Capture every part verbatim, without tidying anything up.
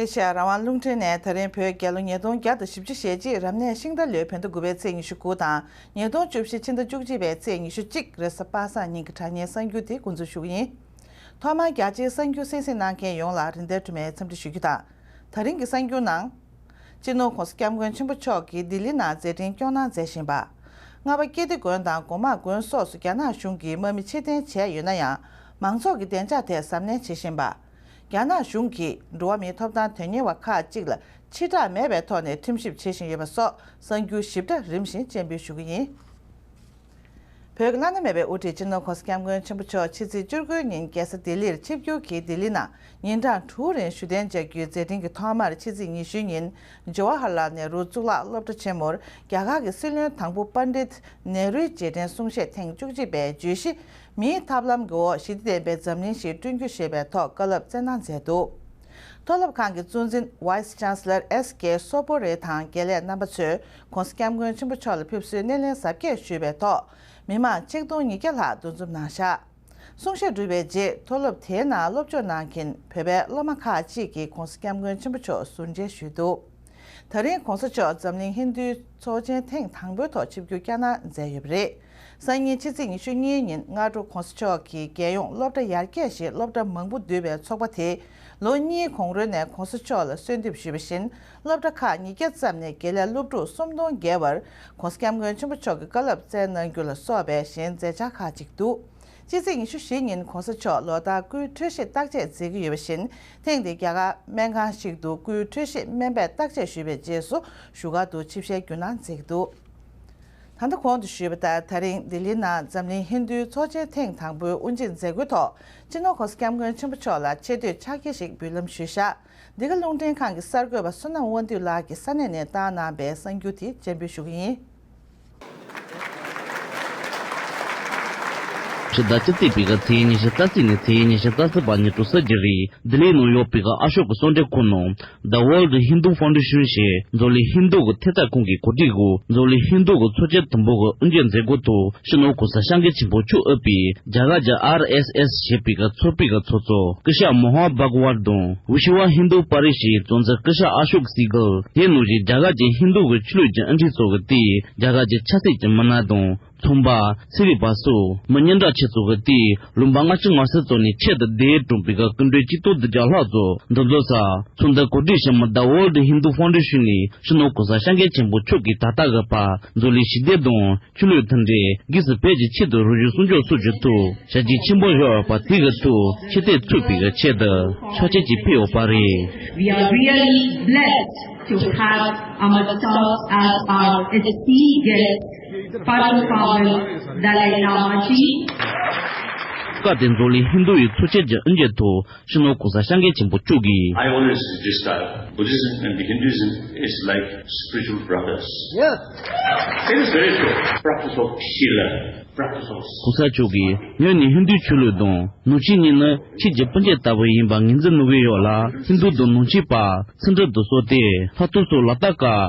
ཨེ་ཤ་ཡ་རང་དབང་རླུང་འཕྲིན་ནས། ད་རིང་བོད་རྒྱལ་ལོ་ཉིས་སྟོང་བརྒྱ་དང་བཞི་བཅུ་ཞེ་གཅིག་རབ་གནས་ཤིང་རྟ་ལོའི་བོད་ཟླ་དགུ་པའི་ཚེས་ཉི་ཤུ་དགུ་དང་། ཉིས་སྟོང་བཅུ་བཞི་ཕྱི་ཟླ་བཅུ་གཅིག་པའི་ཚེས་ཉི་ཤུ་གཅིག་རེས་གཟའ་པ་སངས་ཉིན་གྱི་དྲ་བརྙན་གསར་འགྱུར་དེ་འགོ་འཛུགས་ཞུ་གི་ཡིན། ཐོག་མར་རྒྱ་ཆེའི་གསར་འགྱུར་གསན་གཟིགས་གནང་མཁན་ཡོངས་ལ་རིན་ལྡན་སྒྲོལ་མས་འཚམས་འདྲི་ཞུ་རྒྱུ་དང་། ད་རིང་གི་གསར་འགྱུར་ནང་། སྤྱི་ནོར་༸གོང་ས་༸སྐྱབས་མགོན་ཆེན་པོ་མཆོག་གིས་ལྡི་ལི་ནང་མཛད་འཕྲིན་སྐྱོང་གནང་མཛད་བཞིན་པ། རྔ་པ་ཀིརྟི་དགོན་དང་སྒོ་མང་དགོན་སོགས་སུ་རྒྱ་ནག་གཞུང་གིས་དམག་མི་ཕྱིར་འཐེན་བྱས་ཡོད་ན་ཡང་། མང་ཚོགས་ཀྱི་བདེ་འཇགས་ཐད་གཟབ་ནན་བྱེད་བཞིན་པ། རྒྱ་ནག་གཞུང་གིས་འགྲོ་བ་མིའི་ཐོབ་ཐང་དོན་གཉེར་བ་ཁག་ཅིག་ལ་ཕྱིར་བསྒྲགས་མེད་པའི་ཐོག་ནས་ཁྲིམས་ཞིབ་བྱེད་བཞིན་ཡོད་པ་སོགས་གསར་འགྱུར་ཞིབ་ཕྲ་རིམ་བཞིན་སྤྱན་འབུལ་ཞུ་གི་ཡིན། བོད་ཀྱི་བླ་ན་མེད་པའི་དབུ་ཁྲིད་སྤྱི་ནོར་༸གོང་ས་༸སྐྱབས་མགོན་ཆེན་པོ་མཆོག་ཕྱི་ཚེས་བཅུ་དགུའི་ཉིན་རྒྱལ་ས་ལྡི་ལིར་ཆིབས་བསྒྱུར་གྱིས་ལྡི་ལི་ནང་ཉིན་གྲངས་དྲུག་རིང་བཞུགས་གདན་འཇགས་རྒྱུའི་མཛད་འཕྲིན་གྱི་ཐོག་མར་ཕྱི་ཚེས་ཉི་ཤུའི་ཉིན་ཇ་ཝ་ཧར་ལལ་ནེ་རུ་གཙུག་ལག་སློབ་གྲྭ་ཆེན་མོར་རྒྱ་གར་གྱི་སྲིད་བློན་དང་པོ་པཎྜི་ཏ་ནེ་རུའི་རྗེས་དྲན་གསུང་བཤད་ཐེངས་བཅུ་གཅིག་པའི་བརྗོད་གཞི། མིའི་ཐབས་ལམ་གྱི་འོག་ཞི་བདེ་ལྡན་པའི་འཛམ་གླིང་ཞིག་བསྐྲུན་རྒྱུ་ཞེས་པའི་ཐོག་བཀའ་སློབ་སྩལ་གནང་མཛད་འདུག་མཐོ་སློབ་ཁང་གི་གཙོ་འཛིན་Vice Chancellor S K Sopo་རེ་དང་དགེ་ལས་རྣམ་པ་ཚོས་༸གོང་ས་༸སྐྱབས་མགོན་ཆེན་པོ་མཆོག་ལ་ཕེབས་བསུའི་སྣེ་ལེན་གཟབ་རྒྱས་ཞུས་པའི་ཐོག་མི་མང་ཆིག་སྟོང་ཉིས་བརྒྱ་ལྷག་འདུ་འཛོམས་གནང་བཞག་གསུང་བཤད་གྲུབ་པའི་རྗེས་མཐོ་སློབ་དེའི་ནང་སློབ་སྦྱོང་གནང་མཁན་བོད་པའི་སློབ་མ་ཁག་ཅིག་གིས་༸གོང་ས་༸སྐྱབས་མགོན་ཆེན་པོ་མཆོག་ཟུར་མཇལ་ཞུས་འདུག་ད་རིང་༸གོང་ས་མཆོག་འཛམ་གླིང་ཧིན་རྡུའི་ཚོགས་ཆེན་ཐེངས་དང་པོའི་ཐོག་ཆིབས་བསྒྱུར་བསྐྱངས་གནང་མཛད་ཡོད་པ་རེད། སང་ཉིན་ཕྱི་ཚེས་ཉི་ཤུ་གཉིས་ཉིན་སྔ་དྲོ་༸གོང་ས་མཆོག་གིས་རྒྱལ་ཡོངས་སློབ་གྲྭ་ཡར་རྒྱས་ཞེས་སློབ་གྲྭ་མང་པོ་འདུས་པའི་ཚོགས་པ་དེས་ལོ་གཉིས་གོང་རོལ་ནས་༸གོང་ས་མཆོག་ལ་གསོལ་འདེབས་ཞུས་པ་བཞིན། སློབ་གྲྭ་ཁག་ཉིས་བརྒྱ་ཙམ་ནས་དགེ་ལས་སློབ་ཕྲུག་སུམ་སྟོང་བརྒལ་བར་༸གོང་ས་༸སྐྱབས་མགོན་ཆེན་པོ་མཆོག་གི་བཀའ་སློབ་སྩལ་གནང་རྒྱུ་ལ་སོགས་པའི་གཞན་མཛད་འཆར་ཁག་ཅིག་འདུག་ཕྱི་ཚེས་ཉི་ཤུ་བཞི་ཉིན་༸གོང་ས་མཆོག་ལོ་ལྟར་སྐུའི་འཕྲོད་བཞེས་བརྟག་དཔྱད་མཛད་ཀྱི་ཡོད་པ་བཞིན། ཐེངས་འདིའི་རྒྱ་གར་སྨན་ཁང་ཞིག་ཏུ་སྐུའི་འཕྲོད་བཞེས་སྨན་པས་བརྟག་དཔྱད་ཞུས་པའི་རྗེས་སུ་བཞུགས་སྒར་དུ་ཆིབས་ཞལ་བསྒྱུར་གནང་མཛད་ཀྱི་འདུག་ད་ལྟ་གོང་དུ་ཞུས་པ་ལྟར། ད་རིང་ལྡི་ལིའི་ནང་འཛམ་གླིང་ཧིན་རྡུའི་ཚོགས་ཆེན་ཐེངས་དང་པོའི་དབུ་འབྱེད་མཛད་སྒོའི་ཐོག་སྤྱི་ནོར་༸གོང་ས་༸སྐྱབས་མགོན་ཆེན་པོ་མཆོག་ལ་ཆེ་བསྟོད་ཕྱག་འཁྱེར་ཞིག་འབུལ་ལམ་ཞུས་བཞག་འདི་ག་རླུང་འཕྲིན་ཁང་གི་གསར་འགོད་པ་བསོད་ནམས་དབང་འདུས་ལགས་ཀྱིས་ས་གནས་ནས་བཏང་གནང་བའི་གསར་འགྱུར་དེ་སྤྱན་འབུལ་ཞུ་གི་ཡིན། ཕྱི་ཟླ་བཅུ་གཅིག་པའི་ཚེས་ཉི་ཤུ་རྩ་གཅིག་ནས་ཚེས་ཉི་ཤུ་རྩ་གསུམ་བར་ཉིན་དྲུག་གསར་བརྗེ་རིང་ལྡི་ལིའི་ནང་ཡོད་པའི་ཨ་ཤོ་ཀ་གསོལ་མགྲོན་ཁང་ནང་The World Hindu Foundation ཞེས་འཛམ་གླིང་ཧིན་རྡུ་གི་ཐེབས་རྩ་ཁང་གི་གོ་སྒྲིག་འོག་འཛམ་གླིང་ཧིན་རྡུ་གི་ཚོགས་ཆེན་དང་པོ་གི་དབུ་འབྱེད་མཛད་སྒོ་དུ་སྤྱི་ནོར་༸གོང་ས་༸སྐྱབས་མགོན་ཆེན་པོ་མཆོག་དབུས་པའི་རྒྱ་གར་གྱི་ཨར་ཨེས་ཨེས་ཞེས་པའི་ཚོགས་པའི་ཚོགས་གཙོ་སྐུ་ཞབས་མོ་ཧན་བྷག་ཝར་དང་Vishwa Hindu Parish ཞེས་གཙོ་འཛིན་སྐུ་ཞབས་ཨ་ཤོ་ཀ་སི་གལ། དེ་ནང་བཞིན་རྒྱ་གར་གྱི་ཧིན་རྡུ་གི་ཆོས་ལུགས་ཀྱི་དབུ་ཁྲིད་ཚོ་གི་སྟེང་རྒྱ་གར་གྱི་ཆབ་སྲིད་ཀྱི་མི་སྣ་དང་། ཚོང་པ། ཚན་རིག་པ་སོགས་མི་སྙན་གྲགས་ཆེ་ཚོ་གི་སྟེང་ལུང་པ་ལྔ་བཅུ་ང་གསུམ་ཙམ་ནས་ཆེད་དུ་གདན་དྲངས་པའི་སྐུ་མགྲོན་ཆིག་སྟོང་བདུན་བརྒྱ་ལྷག་ཙམ་འདུ་འཛོམས་ས། ཚོགས་འདུ་གོ་སྒྲིག་ཞུ་མི་The World Hindu Foundation ནས་སྤྱི་ནོར་༸གོང་ས་༸སྐྱབས་མགོན་ཆེན་པོ་མཆོག་གིས་ད་ལྟ་གི་བར་འཛམ་གླིང་ཞི་བདེ་དང་ཆོས་ལུགས་མཐུན་སྒྲིལ་སྒོས་སུ་བོད་ཀྱི་ཆེད་དུ་རང་གཞན་སྲུང་སྐྱོབ་སོགས་ཀྱི་ཐོག་བྱས་རྗེས་ཆེན་པོ་བཞག་ཡོད་པ་དེ་གི་ཐོག་ཆེ་བསྟོད་ཐོབ་པའི་ཆེད་དུ་ཕྱག་ཕྱིད་ཅིག་ཕུལ་ཡོད་པ་རེད། We are really blessed to have Amritsar as our esteemed guest, Padma Pawan Dalai Lama ji. སྐབས་དེར་འཛམ་གླིང་ཧིན་རྡུ་ཡི་ཚོགས་ཆེན་གྱི་དབུ་འབྱེད་ཐོག་སྤྱི་ནོར་༸གོང་ས་༸སྐྱབས་མགོན་ཆེན་པོ་མཆོག་གིས། I always describe Buddhism and the Hinduism is like spiritual brothers. Yes. It is very true. Practice of Sila, practice of གོང་ས་མཆོག་གིས་ངོས་ནས་ཧིན་རྡུའི་ཆོས་ལུགས་དང་ནང་ཆོས་གཉིས་ནི་ཆོས་ཀྱི་སྤུན་མཆེད་ལྟ་བུ་ཡིན་པ་ངོས་འཛིན་གནང་གི་ཡོད་ལ། ཧིན་རྡུ་དང་ནང་ཆོས་པ་ཚུལ་ཁྲིམས་དང་སོགས་ཏེ་ལྷག་ཏུ་སོགས་ལ་ལྟ་ཀ་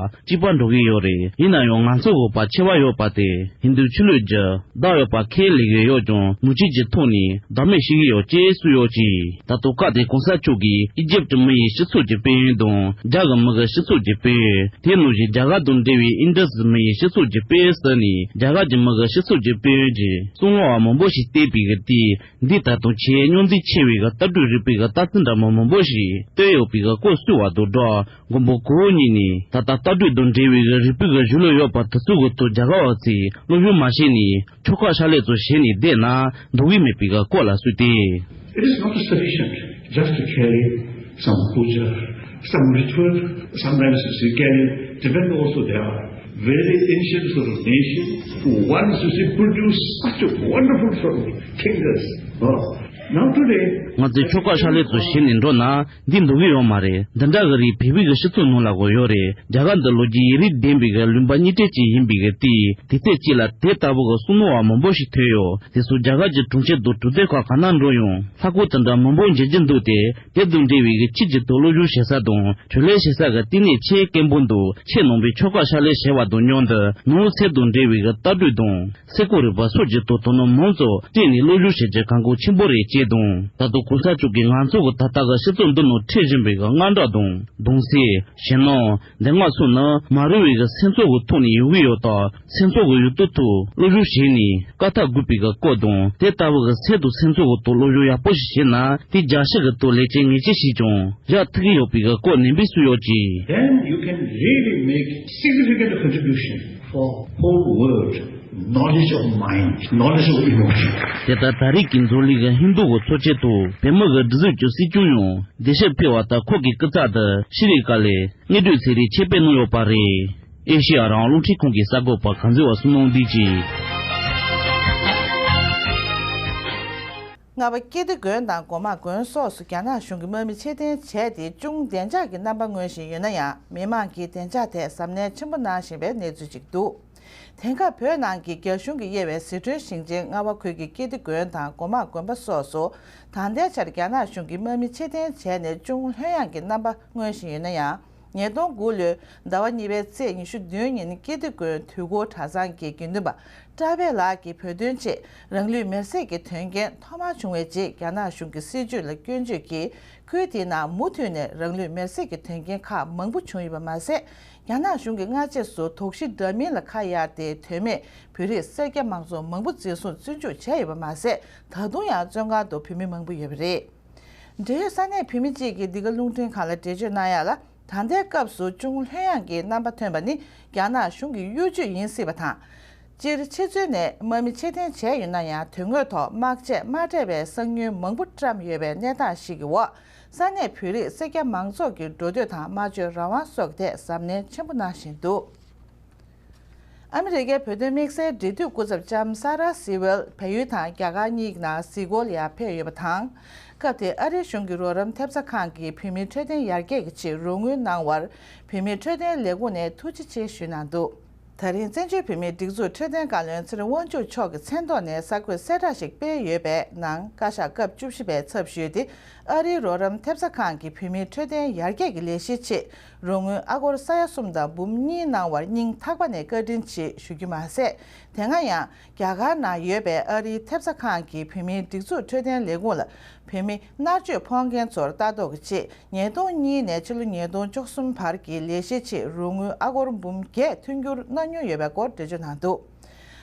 གཅིག་པ་འགྲོ་གི་ཡོད་རེད། ཡིན་ན་ཡང་ང་ཚོ་བོད་པ་ཆེ་བ་ཡོད་པ་དེ་ཧིན་རྡུ་ཆོས་ལུགས་ཀྱི་བདག་ཡོད་པ་ཁས་ལེན་གྱི་ཡོད་ཀྱང་ནང་ཆོས་ཀྱི་ཐོག་ནས་བདག་མེད་བྱེད་ཀྱི་ཡོད་ཅེས་གསུངས་ཡོད་ཅིང་། ད་དུང་སྐབས་དེར་གོང་ས་མཆོག་གིས་ཨི་ཇིབ་ཀྱི་མི་ཡི་སྤྱི་ཚོགས་ཀྱི་དཔལ་ཡོན་དང་རྒྱ་གར་གྱི་མི་གི་སྤྱི་ཚོགས་ཀྱི་དཔལ་ཡོན། དེ་ནང་བཞིན་རྒྱ་གར་དང་འབྲེལ་བའི་ཨིན་ཌ་སི་མི་ཡི་སྤྱི་ཚོགས་ཀྱི་དཔལ་ཡོན་ཟེར་ནས་རྒྱ་གར་གྱི་མི་གི་སྤྱི་ཚོགས་ཀྱི་དཔལ་ཡོན་གྱི་གསང་བ་མང་པོ་ཞིག་བཏོན་པའི་དེ། འདི་ད་དུང་ཆེས་རྙོག་འཛིང་ཆེ་བའི་ལྟ་གྲུབ་རིག་པའི་ལྟ་ཚུལ་འདྲ་མིན་མང་པོ་ཞིག་བཏོན་ཡོད་པའི་སྐོར་གསུངས་པ་དང་སྦྲགས། མགོན་པོ་གོ་བོ་ཉིད་ནས་ད་ལྟ་ལྟ་གྲུབ་དང་འབྲེལ་བའི་རིག་པའི་གཞུང་ལུགས་ཡོད་པ་དེ་ཚོའི་ཐོག་རྒྱ་གར་བ་ཚོས་སློབ་སྦྱོང་མ་བྱས་ནས་ཆོ་ག་ཕྱག་ལས་ཚོ་བྱས་ནས་བསྡད་ན་འགྲོ་གི་མེད་པའི་སྐོར་ལ་གསུངས་ཏེ། It is not sufficient just to carry some puja, some ritual, sometimes you see carry, depend also there are very ancient sort of nation who once you see produce such a wonderful sort of thinkers. Oh, now today, ང་ཚོས་ཆོ་ག་ཕྱག་ལས་ཚོ་བྱས་ནས་འགྲོ་ན་འདི་འགྲོ་གི་ཡོད་མ་རེད། འདི་འདྲ་གི་རིགས་བོད་པའི་གི་སྤྱི་ཚོགས་ནང་ལ་གོ་ཡོད་རེད། རྒྱ་གར་འདི་ལོ་རྒྱུས་ཡིག་རིགས་ལྡན་པའི་གི་ལུང་པ་རྙིང་གྲས་ཅིག་ཡིན་པའི་གི་དེ་དུས་དེ་དུས་ཅིག་ལ་དེ་ལྟ་བུ་གི་གསུང་ནོར་བ་མང་པོ་ཞིག་ཐོས་ཡོད། དེ་ཚོ་རྒྱ་གར་གྱི་གྲོང་ཁྱེར་དང་གྲོང་རྡལ་ཁག་ག་ན་འགྲོ་ཡང་ལྷ་སྐོར་དེ་འདྲ་མང་པོ་མཇལ་རྒྱུ་འདུག་སྟེ། དེ་དང་འབྲེལ་བའི་གི་ཆོས་ཀྱི་ཐོག་སློབ་སྦྱོང་བྱེད་ས་དང་ཆོས་ལས་བྱེད་ས་གི་བསྟི་གནས་ཆེས་དཀོན་པོ་འདུག་ཆོས་ནང་པའི་ཆོ་ག་ཕྱག་ལས་བྱེད་པ་དང་མཉམ་དུ་ནང་ཚན་དང་འབྲེལ་བའི་གི་ལྟ་གྲུབ་དང་སེམས་ཁམས་རིག་པ་སོགས་ཀྱི་ཐོག་དོ་སྣང་མང་ཙམ་སྤྲད་ནས་སློབ་སྦྱོང་བྱེད་རྒྱུ་གལ་འགངས་ཆེན་པོ་རེད་ ཅེས་དང་། ད་དུང་གོང་ས་མཆོག་གིས་ང་ཚོ་གི་ད་ལྟ་གི་སྤྱི་ཚོགས་འདི་ནང་འཕྲད་བཞིན་པའི་གི་དངངས་སྐྲག་དང་གདུང་སེམས། ཞེད་སྣང་། འདི་ང་ཚོ་ནི་མ་རུངས་པའི་གི་སེམས་ཚོར་གི་ཐོག་ནས་ཡོང་གི་ཡོད་སྟབས། སེམས་ཚོར་གི་ཡུལ་དུས་ཐོག་སློབ་སྦྱོང་བྱས་ནས་བཀའ་ཐག་དགོས་པའི་གི་སྐོར་དང་། དེ་ལྟ་བུ་གི་སེམས་དང་སེམས་ཚོར་གི་ཐོག་སློབ་སྦྱོང་ཡག་པོ་ཞིག་བྱས་ན། དེ་རྒྱལ་སྤྱི་གི་ཐོག་ལས་བྱེད་ངེས་ཅན་ཞིག་ཀྱང་བཞག་ཐུབ་ཀྱི་ཡོད་པའི་གི་སྐོར་ནན་པོ་གསུངས་ཡོད་ཅིང་། Then you can really make significant contribution for whole world knowledge of mind, knowledge of emotion. དེ་ལྟར་ད་རེས་ཀྱི་འཛམ་གླིང་གི་ཧིན་རྡུ་གི་ཚོགས་ཆེན་ཐོག་བོད་མི་གི་སྒྲིག་འཛུགས་ཀྱི་སྲིད་སྐྱོང་ཡང་གདན་ཞུ་ཕུལ་བ་དང་། ཁོང་གི་སྐུ་ཚབ་ཏུ་ཤྲི་ལངྐ་ལས་དངོས་གྲུབ་ཚེ་རིང་ཆེད་ཕེབས་གནང་ཡོད་པ་རེད། ཨེ་ཤེ་ཡ་རང་དབང་རླུང་འཕྲིན་ཁང་གི་གསར་འགོད་པ་གངས་འཛིན་བ་བསོད་ནམས་བདེ་སྐྱིད། རྔ་བ་ཀིརྟི་དགོན་དང་སྒོ་མང་དགོན་སོགས་སུ་རྒྱ་ནག་གཞུང་གིས་དམག་མི་ཕྱིར་འཐེན་བྱས་ཏེ། ཅུང་བདེ་འཇགས་ཀྱི་རྣམ་པ་མངོན་བཞིན་ཡོད་ན་ཡང་། མི་མང་གིས་བདེ་འཇགས་ཐད་གཟབ་ནན་ཆེན་པོ་གནང་བཞིན་པའི་གནས་ཚུལ་ཅིག་འདུག་དེང་སྐབས་བོད་ནང་གི་རྒྱ་གཞུང་གིས་དབྱེ་བའི་ཟི་ཁྲོན་ཞིང་ཆེན་རྔ་བ་ཁུལ་གྱི་ཀིརྟི་དགོན་དང་སྒོ་མང་དགོན་པ་སོགས་སུ་ད་ལྟའི་ཆར་རྒྱ་ནག་གཞུང་གིས་དམག་མི་ཕྱིར་འཐེན་བྱས་ནས། ཅུང་ལྷོད་ཡངས་ཀྱི་རྣམ་པ་མངོན་བཞིན་ཡོད་ན་ཡང་། ཉིས་སྟོང་དགུ་ལོའི་ཟླ་བ་གཉིས་པའི་ཚེས་ཉི་ཤུ་བདུན་ཉིན་ཀིརྟི་དགོན་དུས་འཁོར་གྲྭ་ཚང་གི་དགེ་འདུན་པ་བཀྲ་བྷེ་ལགས་ཀྱིས་བོད་དོན་ཆེད་རང་ལུས་མེར་སྲེག་གི་དོན་རྐྱེན་ཐོག་མར་བྱུང་བའི་རྗེས། རྒྱ་ནག་གཞུང་གི་སྲིད་བྱུས་ལ་སྐྱོན་བརྗོད་ཀྱིས་ཁུལ་དེའི་ནང་མུ་མཐུད་ནས་རང་ལུས་མེར་སྲེག་གི་དོན་རྐྱེན་ཁག་མང་པོ་བྱུང་ཡོད་པ་མ་ཟད། རྒྱ་ནག་གཞུང་གིས་སྔ་རྗེས་སུ་དོགས་གཞི་འདྲ་མིན་ལ་ཁ་གཡར་ཏེ། དོན་མེད་བོད་རིགས་སེར་སྐྱ་མང་ཚོགས་མང་པོ་འཛིན་བཟུང་བཙོན་འཇུག་བྱས་ཡོད་པ་མ་ཟད། ད་དུང་ཡང་བཙོན་ཁང་དུ་བོད་མི་མང་པོ་ཡོད་པ་རེད། འབྲེལ་ཡོད་ས་གནས་བོད་མི་གཅིག་གིས་འདི་ག་རླུང་འཕྲིན་ཁང་ལ་འགྲེལ་བརྗོད་གནང་ཡ་ལ། ད་ལྟའི་སྐབས་སུ་ཅུང་ལྷོད་ཡངས་ཀྱི་རྣམ་པ་ཐོན་པ་ནི་རྒྱ་ནག་གཞུང་གི་གཡོ་ཇུས་ཡིན་སྲིད་པ་དང་། སྤྱིར་ཕྱི་ཚུལ་ནས་དམག་མི་ཕྱིར་འཐེན་བྱས་ཡོད་ན་ཡང་། དོན་དངོས་ཐོག་དམག་ཆས་མ་སྤྲད་པའི་གསང་མྱུལ་མང་པོ་བཀྲམ་ཡོད་པའི་གནས་སྟངས་ཤིག་གི་འོག་ས་གནས་བོད་རིགས་སེར་སྐྱ་མང་ཚོགས་ཀྱི་འགྲོ་སྡོད་དང་སྨྲ་བརྗོད་རང་དབང་སོགས་ཐད་གཟབ་ནན་ཆེན་པོ་གནང་བཞིན་འདུག་ཨ་མི་རི་ཀའི་བོད་དོན་དམིགས་བསལ་འབྲེལ་མཐུད་སྐུ་ཚབ་ལྕམ་ས་ར་སི་ཝེལ་བལ་ཡུལ་དང་རྒྱ་གར་གཉིས་ཀྱི་ནང་གཟིགས་སྐོར་ལ་ཡང་ཕེབས་ཡོད་པ་དང་། སྐབས་དེར་ཨ་རིའི་གཞུང་གི་རོགས་རམ་ཐེབས་རྩ་ཁང་གིས་བོད་མིའི་འཕྲོད་བསྟེན་ཡར་རྒྱས་ཀྱི་ཆེད་རོགས་དངུལ་གནང་བར། བོད་མིའི་འཕྲོད་བསྟེན་ལས་ཁུངས་ནས་ཐུགས་རྗེ་ཆེ་ཞུས་གནང་འདུག་ད་རིང་བཙན་བྱོལ་བོད་མིའི་སྒྲིག་འཛུགས་འཕྲོད་བསྟེན་བཀའ་བློན་ཚེ་རིང་དབང་ཕྱུག་མཆོག་གི་མཚན་ཐོག་ནས་གསར་འགོད་གསལ་བསྒྲགས་ཤིག་སྤེལ་ཡོད་པའི་ནང་། བཀའ་ཤག་སྐབས་བཅུ་བཞི་པའི་ཚབ་ཞུས་ཏེ། ཨ་རིའི་རོགས་རམ་ཐེབས་རྩ་ཁང་གིས་བོད་མིའི་འཕྲོད་བསྟེན་ཡར་རྒྱས་ཀྱི་ལས་གཞིའི་ཆེད་རོགས་དངུལ་ཨ་སྒོར་ས་ཡ་གསུམ་དང་འབུམ་གཉིས་གནང་བར་སྙིང་ཐག་པ་ནས་བཀའ་དྲིན་ཆེ་ཞུ་རྒྱུ་མ་ཟད། དེ་སྔ་ཡང་རྒྱ་གར་ནང་ཡོད་པའི་ཨ་རིའི་ཐེབས་རྩ་ཁང་གིས་བོད་མིའི་སྒྲིག་འཛུགས་འཕྲོད་བསྟེན་ལས་ཁུངས་ལ་བོད་མི་མནར་གཅོད་ཕོག་མཁན་ཚོར་ལྟ་རྟོག་གི་ཆེད། ཉིས་སྟོང་གཉིས་ནས་ཕྱི་ལོ་ཉིས་སྟོང་བཅུ་གསུམ་བར་གྱི་ལས་གཞིའི་ཆེད་རོགས་དངུལ་ཨ་སྒོར་འབུམ་བརྒྱད་མཐུན་འགྱུར་གནང་མྱོང་ཡོད་པའི་སྐོར་འགྲེལ་བརྗོད་གནང་འདུག་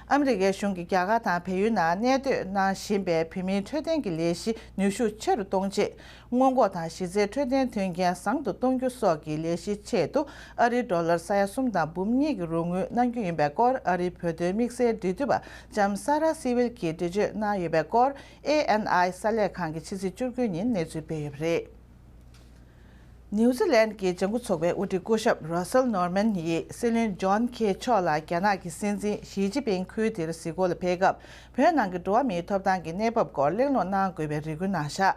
ཨ་མི་རི་ཀའི་གཞུང་གིས་རྒྱ་གར་དང་བལ་ཡུལ་ནང་གནས་སྡོད་གནང་བཞིན་པའི་བོད་མིའི་འཕྲོད་བསྟེན་གྱི་ལས་གཞི་ནུས་ཤུགས་ཆེ་རུ་གཏོང་ཆེད། སྔོན་འགོག་དང་གཞི་རྩའི་འཕྲོད་བསྟེན་མཐུན་རྐྱེན་བཟང་དུ་གཏོང་རྒྱུ་སོགས་ཀྱི་ལས་གཞིའི་ཆེད་དུ། ཨ་རིའི་ཌོ་ལར་ས་ཡ་གསུམ་དང་འབུམ་གཉིས་ཀྱི་རོགས་དངུལ་གནང་རྒྱུ་ཡིན་པའི་སྐོར། ཨ་རིའི་བོད་དོན་དམིགས་བསལ་འབྲེལ་མཐུད་པ་ལྕམ་ས་ར་སི་ཝེལ་གྱིས་འགྲེལ་བརྗོད་གནང་ཡོད་པའི་སྐོར། ཨེ་ཨེན་ཨའི་གསར་ལས་ཁང་གིས་ཕྱི་ཚེས་བཅུ་དགུ་ཉིན་གནས་ཚུལ་སྤེལ་ཡོད་པ་རེད། ནིའུ་ཛི་ལན་གྱི་ལྗང་ཁུ་ཚོགས་པའི་དབུ་ཁྲིད་སྐུ་ཞབས་ར་སེལ་ནོར་མན་ཡིས་སྲིད་བློན་ཇོན་ཁེ་མཆོག་ལ་རྒྱ་ནག་གི་སྲིད་འཛིན་ཞི་ཅིན་ཕིང་ཁུལ་དེར་གཟིགས་སྐོར་ལ་ཕེབས་སྐབས། བོད་ནང་གི་འགྲོ་བ་མིའི་ཐོབ་ཐང་གི་གནས་བབ་སྐོར་གླེང་སློང་གནང་དགོས་པའི་རེ་སྐུལ་གནང་བཞག་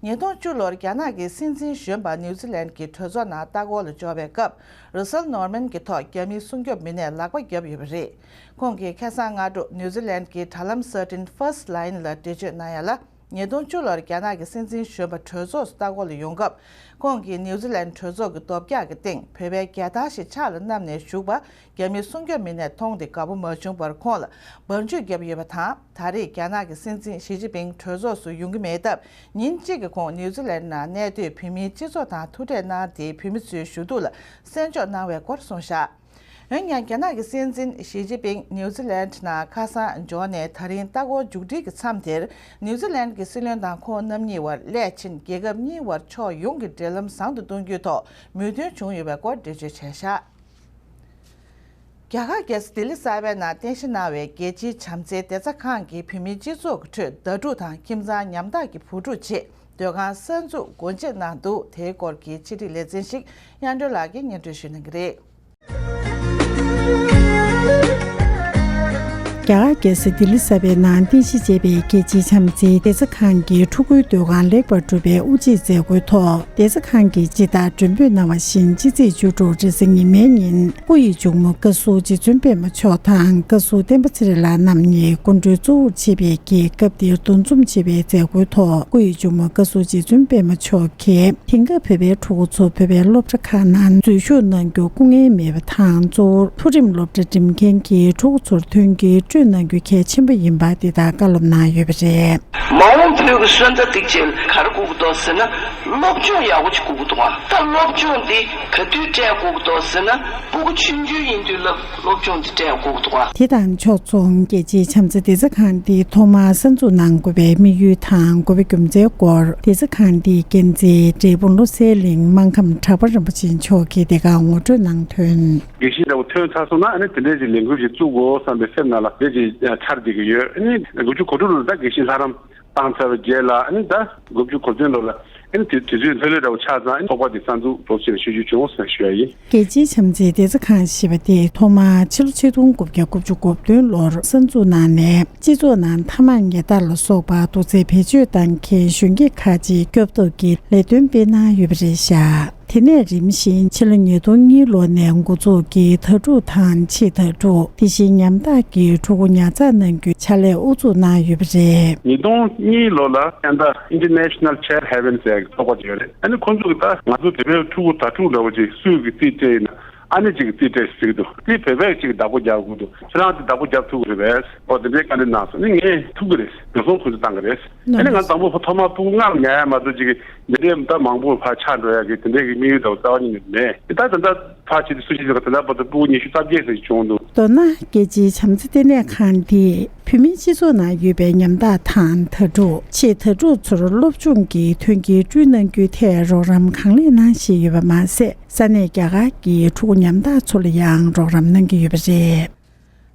ཉིས་སྟོང་བཅུ་ལོར་རྒྱ་ནག་གི་སྲིད་འཛིན་གཞོན་པ་ནིའུ་ཛི་ལན་གྱི་གྲོས་ཚོགས་ནང་ལྟ་སྐོར་ལ་འབྱོར་བའི་སྐབས། ར་སེལ་ནོར་མན་གྱི་ཐོག་རྒྱ་མིའི་སྲུང་སྐྱོབ་མི་སྣས་ལག་པ་བརྒྱབ་ཡོད་པ་རེད། ཁོང་གིས་ཁ་སང་སྔ་དྲོ་ནིའུ་ཛི་ལན་གྱི་དྲ་ལམ་གསར་འཕྲིན་First Line ལ་འགྲེལ་བརྗོད་གནང་ཡ་ལ། ཉིས་སྟོང་བཅུ་ལོར་རྒྱ་ནག་གི་སྲིད་འཛིན་གཞོན་པ་གྲོས་ཚོགས་སུ་ལྟ་སྐོར་ལ་ཡོང་སྐབས། ཁོང་གིས་ནིའུ་ཛི་ལན་གྲོས་ཚོགས་ཀྱི་རྡོ་བཀྱག་གི་སྟེང་བོད་པའི་རྒྱལ་དར་ཞིག་ཕྱག་ལ་བསྣམས་ནས་བཞུགས་པ། རྒྱ་མིའི་སྲུང་སྐྱོབ་མི་སྣས་མཐོང་སྟེ་དགའ་པོ་མ་བྱུང་བར་ཁོང་ལ་འབར་འཇུག་བརྒྱབ་ཡོད་པ་དང་། ད་རེས་རྒྱ་ནག་གི་སྲིད་འཛིན་ཞི་ཅིན་ཕིང་གྲོས་ཚོགས་སུ་ཡོང་གི་མེད་སྟབས། ཉིན་གཅིག་གི་གོང་ནིའུ་ཛི་ལན་ནང་གནས་སྡོད་བོད་མིའི་སྤྱི་ཚོགས་དང་ཐུག་འཕྲད་གནང་སྟེ། བོད་མི་ཚོའི་ཞུ་གཏུག་ལ་གསན་འཇོག་གནང་བའི་སྐོར་གསུངས་བཞག་འོན་ཀྱང་། རྒྱ་ནག་གི་སྲིད་འཛིན་ཞི་ཅིན་ཕིང་ནིའུ་ཛི་ལན་ནང་ཁ་སང་འབྱོར་ནས། ད་རིང་ལྟ་སྐོར་མཇུག་སྒྲིལ་གྱི་མཚམས་དེར། ནིའུ་ཛི་ལན་གྱི་སྲིད་བློན་དང་ཁོང་རྣམ་གཉིས་བར་སླད་ཕྱིན་རྒྱལ་ཁབ་གཉིས་བར་ཕྱོགས་ཡོངས་ཀྱི་འབྲེལ་ལམ་བཟང་དུ་གཏོང་རྒྱུའི་ཐོག་མོས་མཐུན་བྱུང་ཡོད་པའི་སྐོར་འགྲེལ་བརྗོད་བྱས་བཞག་རྒྱ་གར་རྒྱལ་ས་ལྡི་ལི་གསར་པའི་ནང་རྟེན་གཞི་གནང་བའི་རྒྱལ་སྤྱིའི་བྱམས་བརྩེའི་བདེ་རྩ་ཁང་གིས་བོད་མིའི་སྤྱི་ཚོགས་ཀྱི་ཁྲོད་ཟླ་གྲོགས་དང་ཁྱིམ་ཚང་ཉམ་ཐག་གི་བུ་ཕྲུག་ཆེད་སྡོད་ཁང་གསར་འཛུགས་སྒོ་འབྱེད་གནང་འདུག་དེའི་སྐོར་གྱི་ཕྱི་དྲིལ་ལེ་ཚན་ཞིག་དབྱངས་སྒྲོན་ལགས་ཀྱིས་སྙན་སྒྲོན་ཞུ་གནང་གི་རེད། རྒྱ་གར་རྒྱལ་ས་ལྡི་ལི་གསར་པའི་ནང་རྟེན་གཞི་བྱས་པའི་རྒྱལ་སྤྱིའི་བྱམས་བརྩེའི་བདེ་རྩ་ཁང་གི་ཕྲུ་གུའི་སྡོད་ཁང་ལེགས་པར་གྲུབ་པའི་དབུ་འབྱེད་མཛད་སྒོའི་ཐོག་བདེ་རྩ་ཁང་གིས་སྤྱི་བཏང་མགྲོན་འབོད་གནང་བ་བཞིན། ཕྱི་ཚེས་བཅུ་དྲུག་རེས་གཟའ་ཉི་མའི་ཉིན་སྐུ་ཡི་གཅུང་མོ་བཀའ་ཟུར་རྗེ་བཙུན་པད་མ་མཆོག་དང་། བཀའ་ཟུར་བསྟན་པ་ཚེ་རིང་ལགས་རྣམ་གཉིས་སྐུ་མགྲོན་གཙོ་བོར་བྱེད་པའི་རྒྱལ་ཁབ་འདིར་འདུ་འཛོམས་བྱེད་པའི་མཛད་སྒོའི་ཐོག་སྐུ་ཡི་གཅུང་མོ་བཀའ་ཟུར་རྗེ་བཙུན་པད་མ་མཆོག་གིས། དེང་སྐབས་བོད་པའི་ཕྲུ་གུ་ཚོ་བོད་པའི་སློབ་གྲྭ་ཁག་ནང་འཛུལ་ཞུགས་གནང་རྒྱུ་སྐུ་ངལ་མེད་པ་དང་། གཙོ་བོར་མཐོ་རིམ་སློབ་གྲྭ་འགྲིམ་མཁན་གྱི་ཕྲུ་གུ་ཚོར་ཐོན་སྐྱེད་སྤྲོད་ གནང་རྒྱུ་གལ་ཆེན་པོ་ཡིན་པ་འདི་དག་བཀའ་སློབ་གནང་ཡོད་པ་རེད། མ་འོངས་བོད་ཀྱི་སོན་རྩ་དེ་ཚོས་ག་རེ་དགོས་ཀྱི་འདུག་ཟེར་ན། སློབ་སྦྱོང་ཡག་པོ་ཅིག་དགོས་ཀྱི་འདུག་ཨ། ད་སློབ་སྦྱོང་འདི་ག་དུས་སྤྲད་དགོས་ཀྱི་འདུག་ཟེར་ན། སྤུ་གུ་ཆུང་ཆུང་ཡིན་དུས་ལ་སློབ་སྦྱོང་འདི་སྤྲད་དགོས་ཀྱི་འདུག་ཨ། དེ་དང་ཕྱོགས་མཚུངས། རྒྱལ་སྤྱིའི་བྱམས་བརྩེ་བདེ་རྩ་ཁང་འདིས་ཐོག་མར་གསར་འཛུགས་གནང་དགོས་པའི་དམིགས་ཡུལ་དང་དགོས་པའི་རྒྱུ་མཚན་སྐོར། བདེ་རྩ་ཁང་འདིའི་འགན་འཛིན་འབྲས་སྤུངས་བློ་གསལ་གླིང་སྨར་ཁམས་གྲགས་པ་རིན་པོ་ཆེ་མཆོག་གིས་དེ་གར་ངོ་སྤྲོད་གནང་དོན། དགེ་བཤེས་འདྲ་བོ་ཐོན་ཚར་སོང་ན། ཨ་ནི་དེ་འདྲའི་ཅིག་ལས་འགུལ་ཞིག་བཙུགས་དགོས་བསམ་པའི་སེམས་ནང་ལ་དེ་ཅིག་འཆར་བསྡད་ཀྱི་ཡོད། ཨ་ནི་དགུ་བཅུ་གོ་དྲུག་ལོ་ལ་ད་དགེ་བཤེས་ལྷ་རམས་བཏང་ཚར་བའི་རྗེས་ལ། ཨ་ནི་ད་དགུ་བཅུ་གོ་བདུན་ལོ་ལ། ཨ་ནི་དུས་དུས་ཚོད་ལྷོད་ལྷོད་འདྲ་བོ་ཆགས་ཙང་། ཨ་ནི་ཚོགས་པ་འདི་གསར་འཛུགས་འགྲོ་ཕྱིར་ཞུ་རྒྱུ་བྱུང་ཟེར་ཞུ་ཡ་ཡིན། རྒྱལ་སྤྱིའི་བྱམས་བརྩེའི་བདེ་རྩ་ཁང་ཞེས་པ་དེ་ཐོག་མར་ཕྱི་ལོ་ཆིག་སྟོང་དགུ་བརྒྱ་དགུ་བཅུ་གོ་བདུན་ལོར་གསར་འཛུགས་གནང་ནས། སྤྱི་ཚོགས་ནང་ཐ་མག་ཉལ་ཐ་ལ་སོགས་པ་དུག་རྫས་བེད་སྤྱོད་གཏང་མཁན་གཞོན་སྐྱེས་ཁག་ཅིག་སྐྱོབ་ཐབས་ཀྱི་ལས་དོན་སྤེལ་གནང་ཡོད་པ་རེད་བཞག་དེ་ནས་རིམ་བཞིན་ཕྱི་ལོ་ཉིས་སྟོང་གཉིས་ལོ་ནས་འགོ་འཛུགས་ཀྱིས་དྭ་ཕྲུག་དང་ཕྱེད་དྭ་ཕྲུག་དེ་བཞིན་ཉམ་ཐག་གི་ཕྲུ་གུ་ཉར་ཚགས་གནང་རྒྱུའི་ཕྱག་ལས་དབུ་འཛུགས་གནང་ཡོད་པ་རེད། ཉིས་སྟོང་གཉིས་ལོ་ལ་ཨན་ད་International Child Haven ཟེར་ཡག་གི་ཚོགས་པ་ཅིག་ཡོད་རེད། ཨ་ནི་ཁོང་ཚོ་གིས་ད་ང་ཚོ་བོད་པའི་ཕྲུ་གུ་དྭ་ཕྲུག་འདྲ་བོ་ཅིག་སུས་ཀྱིས་རྩིས་སྤྲད་ཡིན་ན། ཨ་ནེ་ཅིག་གིས་རྩིས་སྤྲད་ཟེར་གྱི་འདུག་དེ་བོད་པས་ཅིག་བདག་པོ་རྒྱག་དགོས་འདུག་ཁྱེད་རང་དེ་བདག་པོ་རྒྱག་ཐུབ་ཀྱི་རེད་པས། ཨོ་དེ་འདྲའི་བཀའ་འདྲི་གནང་སོང་། ཨ་ནི་ངས་ཐུབ་ཀྱི་རེད། འགྲོ་སོང་ཁོང་ཚོས་བཏང་གི་རེད། ཨ་ནི་ང་དང་པོ་ཐོག་མར་ཕྲུ་གུ་ལྔ་ཉར་ཡ་མ་གཏོགས་ཅིག་གི་འདི་འདྲའི་ད་མང་པོ་ཕར་ཆགས་འགྲོ་ཡ་གི་དེ་འདྲའི་གི་དམིགས་ཡུལ་དང་རྩ་བ་ཉིད་ནས་མེད། ད་ད་ལྟ་ཕར་བྱེད་དུས་སུ་ཅིག་ད་ལྟ་བར་དུ་ཕྲུ་གུ་ཉི་ཤུ་རྩ་བརྒྱད་ཙམ་བྱུང་འདུག་མདོར་ན་རྒྱལ་སྤྱིའི་བྱམས་བརྩེ་ལྟེ་གནས་ཁང་འདིས་བོད་མིའི་སྤྱི་ཚོགས་ནང་ཡོད་པའི་ཉམ་ཐག་དང་དྭ་ཕྲུག་ཕྱེད་དྭ་ཕྲུག་ཚོར་སློབ་སྦྱོང་གི་མཐུན་རྐྱེན་བསྐྲུན་གནང་རྒྱུའི་ཐད་རོགས་རམ་གང་ལེགས་གནང་བཞིན་ཡོད་པ་མ་ཟད། ས་གནས་རྒྱ་གར་གྱི་ཕྲུ་གུ་ཉམ་ཐག་ཚོ་ལ་ཡང་རོགས་རམ་གནང་གི་ཡོད་པ་རེད།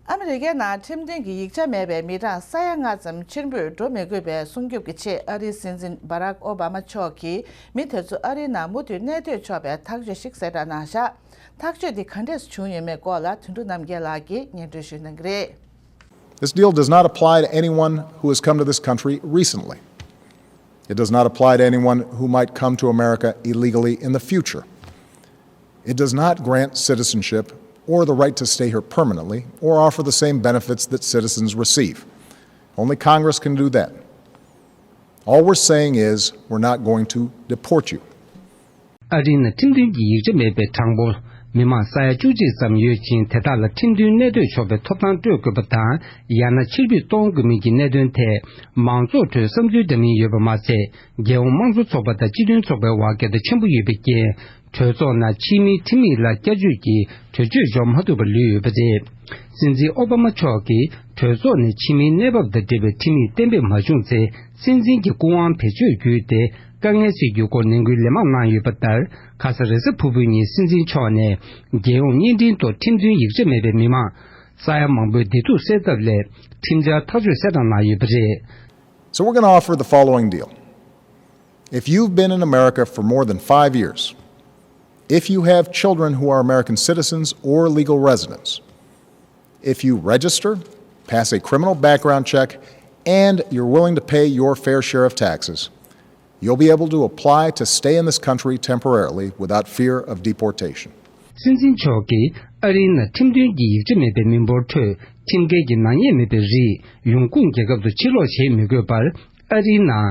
ཨ་མི་རི་ཀའི་ནང་ཁྲིམས་མཐུན་གྱི་ཡིག་ཆ་མེད་པའི་མི་གྲངས་ས་ཡ་ལྔ་ཙམ་ཕྱིར་འབུད་འགྲོ་མི་དགོས་པའི་སྲུང་སྐྱོབ་ཀྱི་ཆེད། ཨ་རིའི་སྲིད་འཛིན་བྷ་རག་ཨོ་བྷ་མ་མཆོག་གིས་མི་དེ་ཚོ་ཨ་རིའི་ནང་མུ་མཐུད་གནས་སྡོད་ཆོག་པའི་ཐག་གཅོད་ཞིག་གསལ་བསྒྲགས་གནང་བཞག་ཐག་གཅོད་འདི་ག་འདྲས་བྱུང་ཡོད་མེད་སྐོར་ལ་དོན་གྲུབ་རྣམ་རྒྱལ་ལགས་ཀྱིས་སྙན་སྒྲོན་ཞུ་གནང་གི་རེད། This deal does not apply to anyone who has come to this country recently. It does not apply to anyone who might come to America illegally in the future. It does not grant citizenship or the right to stay here permanently or offer the same benefits that citizens receive. Only Congress can do that. All we're saying is we're not going to deport you. ཨ་རིའི་ནང་ཁྲིམས་མཐུན་གྱི་ཡིག་ཆ་མེད་པའི་གྲངས་འབོར་མི་མང་ས་ཡ་བཅུ་གཅིག་ཙམ་ཡོད་ཅིང་། དེ་དག་ལ་ཁྲིམས་མཐུན་གནས་སྡོད་ཆོག་པའི་ཐོབ་ཐང་སྤྲོད་དགོས་པ་དང་། ཡང་ན་ཕྱིར་འབུད་གཏོང་དགོས་མིན་གྱི་གནད་དོན་ཐད་མང་ཚོགས་ཁྲོད་བསམ་ཚུལ་འདྲ་མིན་ཡོད་པ་མ་ཟད། རྒྱལ་ཡོངས་དམངས་གཙོ་ཚོགས་པ་དང་སྤྱི་མཐུན་ཚོགས་པའི་བར་འགལ་ཟླ་ཆེན་པོ་ཡོད་པའི་རྐྱེན། གྲོས་ཚོགས་ནང་ཕྱིའི་མིའི་ཁྲིམས་ཡིག་ལ་བསྐྱར་བཅོས་ཀྱིས་གྲོས་ཆོད་འཇོག་མ་ཐུབ་པར་ལུས་ཡོད་པ་རེད། སྲིད་འཛིན་ཨོ་བྷ་མ་མཆོག་གིས་གྲོས་ཚོགས་ནས་ཕྱི་མིའི་གནས་བབ་དང་འབྲེལ་བའི་ཁྲིམས་ཡིག་གཏན་འབེབས་མ་བྱུང་ཚེ། སྲིད་འཛིན་གྱི་སྐུ་དབང་བེད་སྤྱོད་བརྒྱུད་དེ་དཀའ་ངལ་སེལ་རྒྱུའི་སྐོར་ནན་སྐུལ་ལན་མང་གནང་ཡོད་པ་ལྟར། ཁ་ས་རེས་གཟའ་ཕུར་བུའི་ཉིན་སྲིད་འཛིན་མཆོག་ནས་རྒྱལ་ཡོངས་བརྙན་འཕྲིན་ཐོག་ཁྲིམས་མཐུན་ཡིག་ཆ་མེད་པའི་མི་མང་ས་ཡ་མང་པོའི་བདེ་སྡུག་སེལ་ཐབས་སླད་ཁྲིམས་འཆར་ཐག་གཅོད་གསལ་བསྒྲགས་གནང་ཡོད་པ་རེད། So we're going to offer the following deal. If you've been in America for more than five years, if you have children who are American citizens or legal residents, if you register, pass a criminal background check, and you're willing to pay your fair share of taxes, you'll be able to apply to stay in this country temporarily without fear of deportation. སྲིད་འཛིན་མཆོག་གིས་ཨ་རིའི་ནང་ཁྲིམས་མཐུན་གྱི་ཡིག་ཆ་མེད་པའི་མི་འབོར་ཁྲོད་ཁྲིམས་འགལ་གྱི་ནག་ཉེས་མེད་པའི་རིགས་ཡོང་ཁུངས་རྒྱལ་ཁབ་ཏུ་ཕྱིར་ལོག་བྱེད་མི་དགོས་པར། ཨ་རིའི་ནང་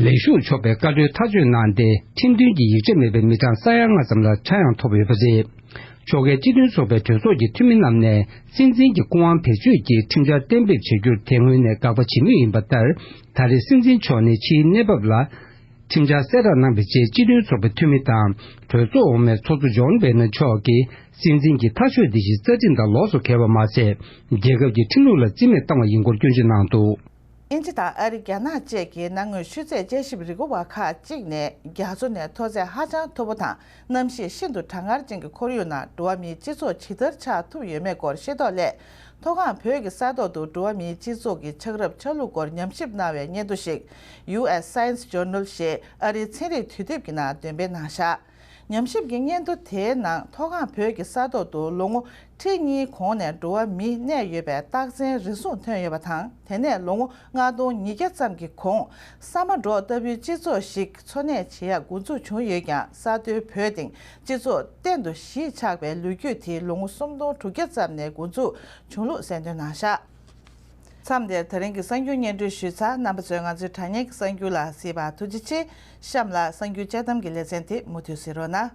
ལས་ཞུགས་ཆོག་པའི་བཀའ་འཁྲོལ་ཐག་གཅོད་གནང་སྟེ། ཁྲིམས་མཐུན་གྱི་ཡིག་ཆ་མེད་པའི་མི་གྲངས་ས་ཡ་ལྔ་ཙམ་ལ་ཆག་ཡང་ཐོབ་ཡོད་པ་རེད། ཕྱོགས་འགལ་སྤྱི་མཐུན་ཚོགས་པའི་གྲོས་ཚོགས་ཀྱི་འཐུས་མི་རྣམས་ནས་སྲིད་འཛིན་གྱི་སྐུ་དབང་བེད་སྤྱོད་ཀྱིས་ཁྲིམས་འཆར་གཏན་འབེབས་བྱ་རྒྱུར་དེ་སྔོན་ནས་དགག་པ་བྱེད་མུས་ཡིན་པ་ལྟར། ད་རེས་སྲིད་འཛིན་མཆོག་ནས་ཕྱིའི་གནས་བབ་ལ་ཁྲིམས་འཆར་གསལ་བསྒྲགས་གནང་བའི་རྗེས། སྤྱི་མཐུན་ཚོགས་པའི་འཐུས་མི་དང་གྲོས་ཚོགས་འོག་མའི་ཚོགས་གཙོ་ཇོན་བེ་ནར་མཆོག་གིས་སྲིད་འཛིན་གྱི་ཐག་གཅོད་འདི་བཞིན་རྩ་ཁྲིམས་དང་ལོགས་སུ་འགལ་བ་མ་ཟད། རྒྱལ་ཁབ་ཀྱི་ཁྲིམས་ལུགས་ལ་རྩིས་མེད་བཏང་བ་ཡིན་སྐོར་སྐྱོན་བརྗོད་གནང་འདུག་དབྱིན་ཇི་དང་ཨ་རི། རྒྱ་ནག་བཅས་ཀྱི་མ་དངུལ་ཤུལ་ཚད་དཔྱད་ཞིབ་རིག་པ་བ་ཁག་ཅིག་ནས། རྒྱ་མཚོ་ནས་མཐོ་ཚད་ཧ་ཅང་མཐོ་པོ་དང་གནམ་གཤིས་ཤིན་ཏུ་གྲང་ངར་ཅན་གྱི་ཁོར་ཡུག་ནང་འགྲོ་བ་མིའི་སྤྱི་ཚོགས་ཇི་ལྟར་ཆགས་ཐུབ་ཡོད་མེད་སྐོར་ཤེས་རྟོགས་སླད། མཐོ་སྒང་བོད་ཀྱི་ས་ཐོག་ཏུ་འགྲོ་བ་མིའི་སྤྱི་ཚོགས་ཀྱི་ཆགས་རབས་ཆ་ལུགས་སྐོར་ཉམས་ཞིབ་གནང་བའི་སྙན་ཐོ་ཞིག་ཡུ་ཨེས་Science Journal ཞེས་ཨ་རིའི་ཚན་རིག་དུས་དེབ་ཀྱི་ནང་འདོན་སྤེལ་གནང་བཞག་ཉམས་ཞིབ་ཀྱི་སྙན་ཐོ་དེའི་ནང་། མཐོ་སྒང་བོད་ཀྱི་ས་ཐོག་ཏུ་ལོ་ངོ་ཁྲི་གཉིས་གོང་ནས་འགྲོ་བ་མི་གནས་ཡོད་པའི་རྟགས་མཚན་རེ་ཟུང་ཐོན་ཡོད་པ་དང་། དེ་ནས་ལོ་ངོ་ལྔ་སྟོང་ཉིས་བརྒྱ་ཙམ་གྱི་གོང་། ས་མ་འབྲོག་ལྟ་བུའི་སྤྱི་ཚོགས་ཤིག་འཚོ་གནས་བྱེད་ཡག་འགོ་འཛུགས་བྱུང་ཡོད་ཀྱང་། ས་མཐོའི་བོད་སྟེང་སྤྱི་ཚོགས་གཏན་དུ་ཞི་ཆགས་པའི་ལོ་རྒྱུས་དེ་ལོ་ངོ་སུམ་སྟོང་དྲུག་བརྒྱ་ཙམ་ནས་འགོ་འཛུགས་བྱུང་ལུགས་གསལ་སྟོན་གནང་བཞག་མཚམས་འདིར་ད་རིང་གི་གསར་འགྱུར་སྙན་སྒྲོན་ཞུས་ཚར། རྣམ་པ་ཚོས་ང་ཚོའི་དྲ་བརྙན་གྱི་གསར་འགྱུར་ལ་གཟིགས་པར་ཐུགས་རྗེ་ཆེ། གཤམ་ལ་གསར་འགྱུར་དཔྱད་གཏམ་གྱི་ལེ་ཚན་དེ་མུ་མཐུད་གཟིགས་རོགས་གནང་།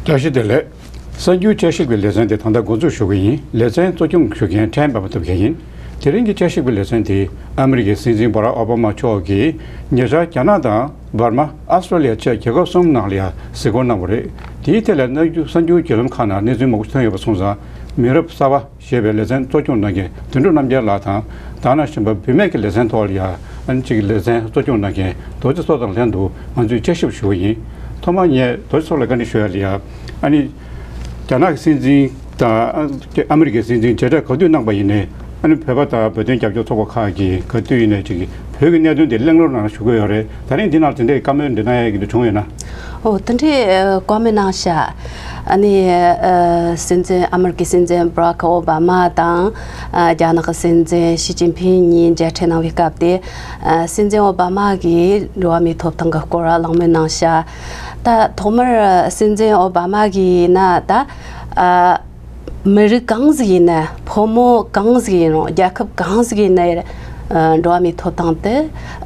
བཀྲ་ཤིས་བདེ་ལེགས། གསར་འགྱུར་དཔྱད་ཞིབ་ཀྱི་ལེ་ཚན་དེ་ད་ལྟ་འགོ་འཛུགས་ཞུ་གི་ཡིན། ལེ་ཚན་གཙོ་སྐྱོང་ཞུ་མཁན་ཕྲན་པདྨ་ཐུབ་རྒྱལ་ཡིན། དེ་རིང་གི་དཔྱད་ཞིབ་ཀྱི་ལེ་ཚན་དེ་ཨ་མི་རི་ཀའི་སྲིད་འཛིན་བྷ་རག་ཨོ་བྷ་མ་མཆོག་གིས་ཉེ་ཆར་རྒྱ་ནག་དང་འབར་མ། ཨ་སི་ཀྲོ་ལི་ཡ་བཅས་རྒྱལ་ཁབ་གསུམ་ནང་ལ་ཡང་གཟིགས་སྐོར་གནང་བ་རེད། དེའི་ཐད་ལ་གནའ་རྒྱུ་གསར་འགྱུར་བརྒྱུད་ལམ་ཁག་ནང་གནས་ཚུལ་མང་པོ་ཐོན་ཡོད་པ་སོང་ཙང་། མི་རབས་གསར་པ་ཞེས་པའི་ལེ་ཚན་གཙོ་སྐྱོང་གནང་མཁན་དོན་གྲུབ་རྣམ་རྒྱལ་ལགས་དང་། ད་ནང་བཞིན་པ་བུད་མེད་ཀྱི་ལེ་ཚན་ཐོག་ལ་ཡང་ཨ་ནི་གཅིག་གི་ལེ་ཚན་གཙོ་སྐྱོང་གནང་མཁན་རྡོ་རྗེ་མཚོ་དང་ལྷན་དུ་ང་ཚོས་དཔྱད་ཞིབ་ཞུ་བ་ཡིན། ཐོག་མར་ངས་རྡོ་རྗེ་མཚོ་ལ་བཀའ་འདྲི་ཞུ་ཡ་ལ་ཡང་། ཨ་ནི་རྒྱ་ནག་གི་སྲིད་འཛིན་དང་ཨ་ཨ་མི་རི་ཀའི་སྲིད་འཛིན་མཇལ་འཕྲད་ག་དུས་གནང་པ་ཡིན་ནའི། ཨ་ནི་བོད་པ་དང་བོད་དོན་རྒྱབ་སྐྱོར་ཚོགས་པ་ཁག་གིས་ག་དུས་ཡིན་ནའི་ཅིག་བོད་ཀྱི་གནད་དོན་དེ་གླེང་སློང་གནང་ཞུ་གི་ཡོད་རེད། ད་རིང་འདི་ནང་དེ་འདྲའི་བཀའ་མོལ་འདི་གནང་ཡ་གི་འདི་བྱུང་ཡོད་ན། ཨོ། དེ་འདྲའི་ཨ་བཀའ་མོལ་གནང་ཤག་ཨ་ནི་ཨ་སྲིད་འཛིན། ཨ་མི་རི་ཀའི་སྲིད་འཛིན་བྷ་རག་ཨོ་བྷ་མ་དང་ཨ་རྒྱ་ནག་གི་སྲིད་འཛིན་ཞི་ཅིན་ཕིང་གཉིས་མཇལ་འཕྲད་གནང་བའི་སྐབས་དེ། ཨ་སྲིད་འཛིན་ཨོ་བྷ་མ་གིས་འགྲོ་བ་མིའི་ཐོབ་ཐང་གི་སྐོར་གླེང་མོལ་གནང་ཤག་ད་ཐོག་མར་ཨ་སྲིད་འཛིན་ཨོ་བྷ་མ་གིས་ན་ད་ཨ་མི་རིགས་གང་ཟིག་ཡིན་ན། ཕོ་མོ་གང་ཟིག་ཡིན་རུང་། རྒྱལ་ཁབ་གང་ཟིག་ཡིན་ན་ཡང་། ཨ་འགྲོ་བ་མིའི་ཐོབ་ཐང་དེ་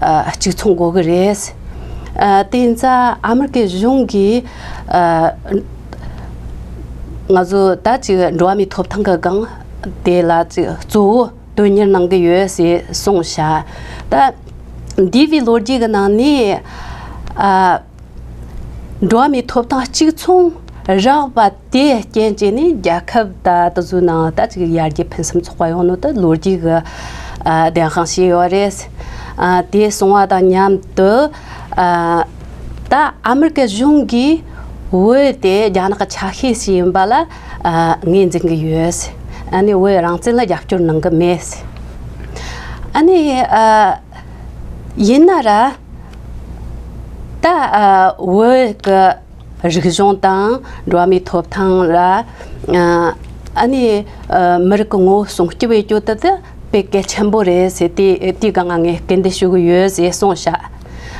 ཨ་གཅིག་མཚུངས་དགོས་ཀྱི་རེད། ཨ་དེ་ཡིན་ཙང་ཨ་མི་རི་ཀའི་གཞུང་གིས་ཨ་ང་ཚོ་ད་ཅིག་འགྲོ་བ་མིའི་ཐོབ་ཐང་གི་སྒང་དེ་ལ་ཅིག་གཙོ་བོ་དོན་གཉེར་གནང་གི་ཡོད་ཟེར་གསུངས་ཤག་ད་འདས་པའི་ལོ་རྒྱུས་ཀྱི་ནང་ནས་ཨ་འགྲོ་བ་མིའི་ཐོབ་ཐང་གཅིག་མཚུངས་རག་པ་དེའི་རྐྱེན་བྱས་ནས་རྒྱལ་ཁབ་ད་དེ་ཚོའི་ནང་ད་ཅིག་ཡར་རྒྱས་ཕུན་སུམ་ཚོགས་པ་ཡོང་ནོ་ད་ལོ་རྒྱུས་ཀྱི་ཨ་བདེན་དཔང་བྱས་ཡོད་རེད། ཨ་དེ་སོང་བ་དང་མཉམ་དུ་ཨ་ད་ཨ་མི་རི་ཀའི་གཞུང་གིས་བོད་དེ་རྒྱ་ནག་གི་ཆ་ཤས་ཤིག་ཡིན་པ་ལ་ཨ་ངོས་འཛིན་གྱི་ཡོད། ཨ་ནི་བོད་རང་བཙན་ལ་རྒྱབ་སྐྱོར་གནང་གི་མེད། ཨ་ནི་ཨ་ཡིན་ན་ར། ད་ཨ་བོད་ཀྱི་རིག་གཞུང་དང་འགྲོ་བ་མིའི་ཐོབ་ཐང་ལ་ཨ་ཨ་ནི་ཨ་མི་རིགས་ཀྱི་ངོ་བོ་སྲུང་སྐྱོབ་བྱེད་རྒྱུ་དེ་དེ་དཔེ་གལ་ཆེན་པོ་རེད་ཟེར། དེ་དེའི་སྒང་ང་ངས་སྐུལ་འདེད་ཞུ་གི་ཡོད་ཟེར་གསུངས་ཤག་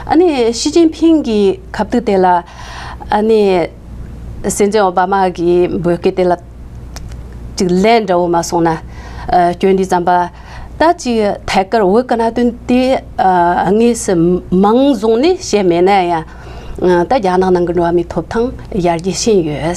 ཨ་ནི་ཞི་ཅིན་ཕིང་གིས་སྐབས་དུས་དེ་ལ་ཨ་ནི་སྲིད་འཛིན་ཨོ་བྷ་མ་གིས་འབོད་སྐུལ་དེ་ལ་ཅིག་ལན་འདྲ་བོ་མ་སོང་ན། ཨ་སྐྱོན་དུས་ཙམ་པ། ད་ཅིག་ཐད་ཀར་བོད་ཀྱི་གནད་དོན་དེ་ཨ་དངོས་སུ་མིང་བཟུང་ནས་བཤད་མེད་ན་ཡང་། ཨ་ད་རྒྱ་ནག་ནང་གི་འགྲོ་བ་མིའི་ཐོབ་ཐང་ཡར་རྒྱས་ཕྱིན་ཡོད།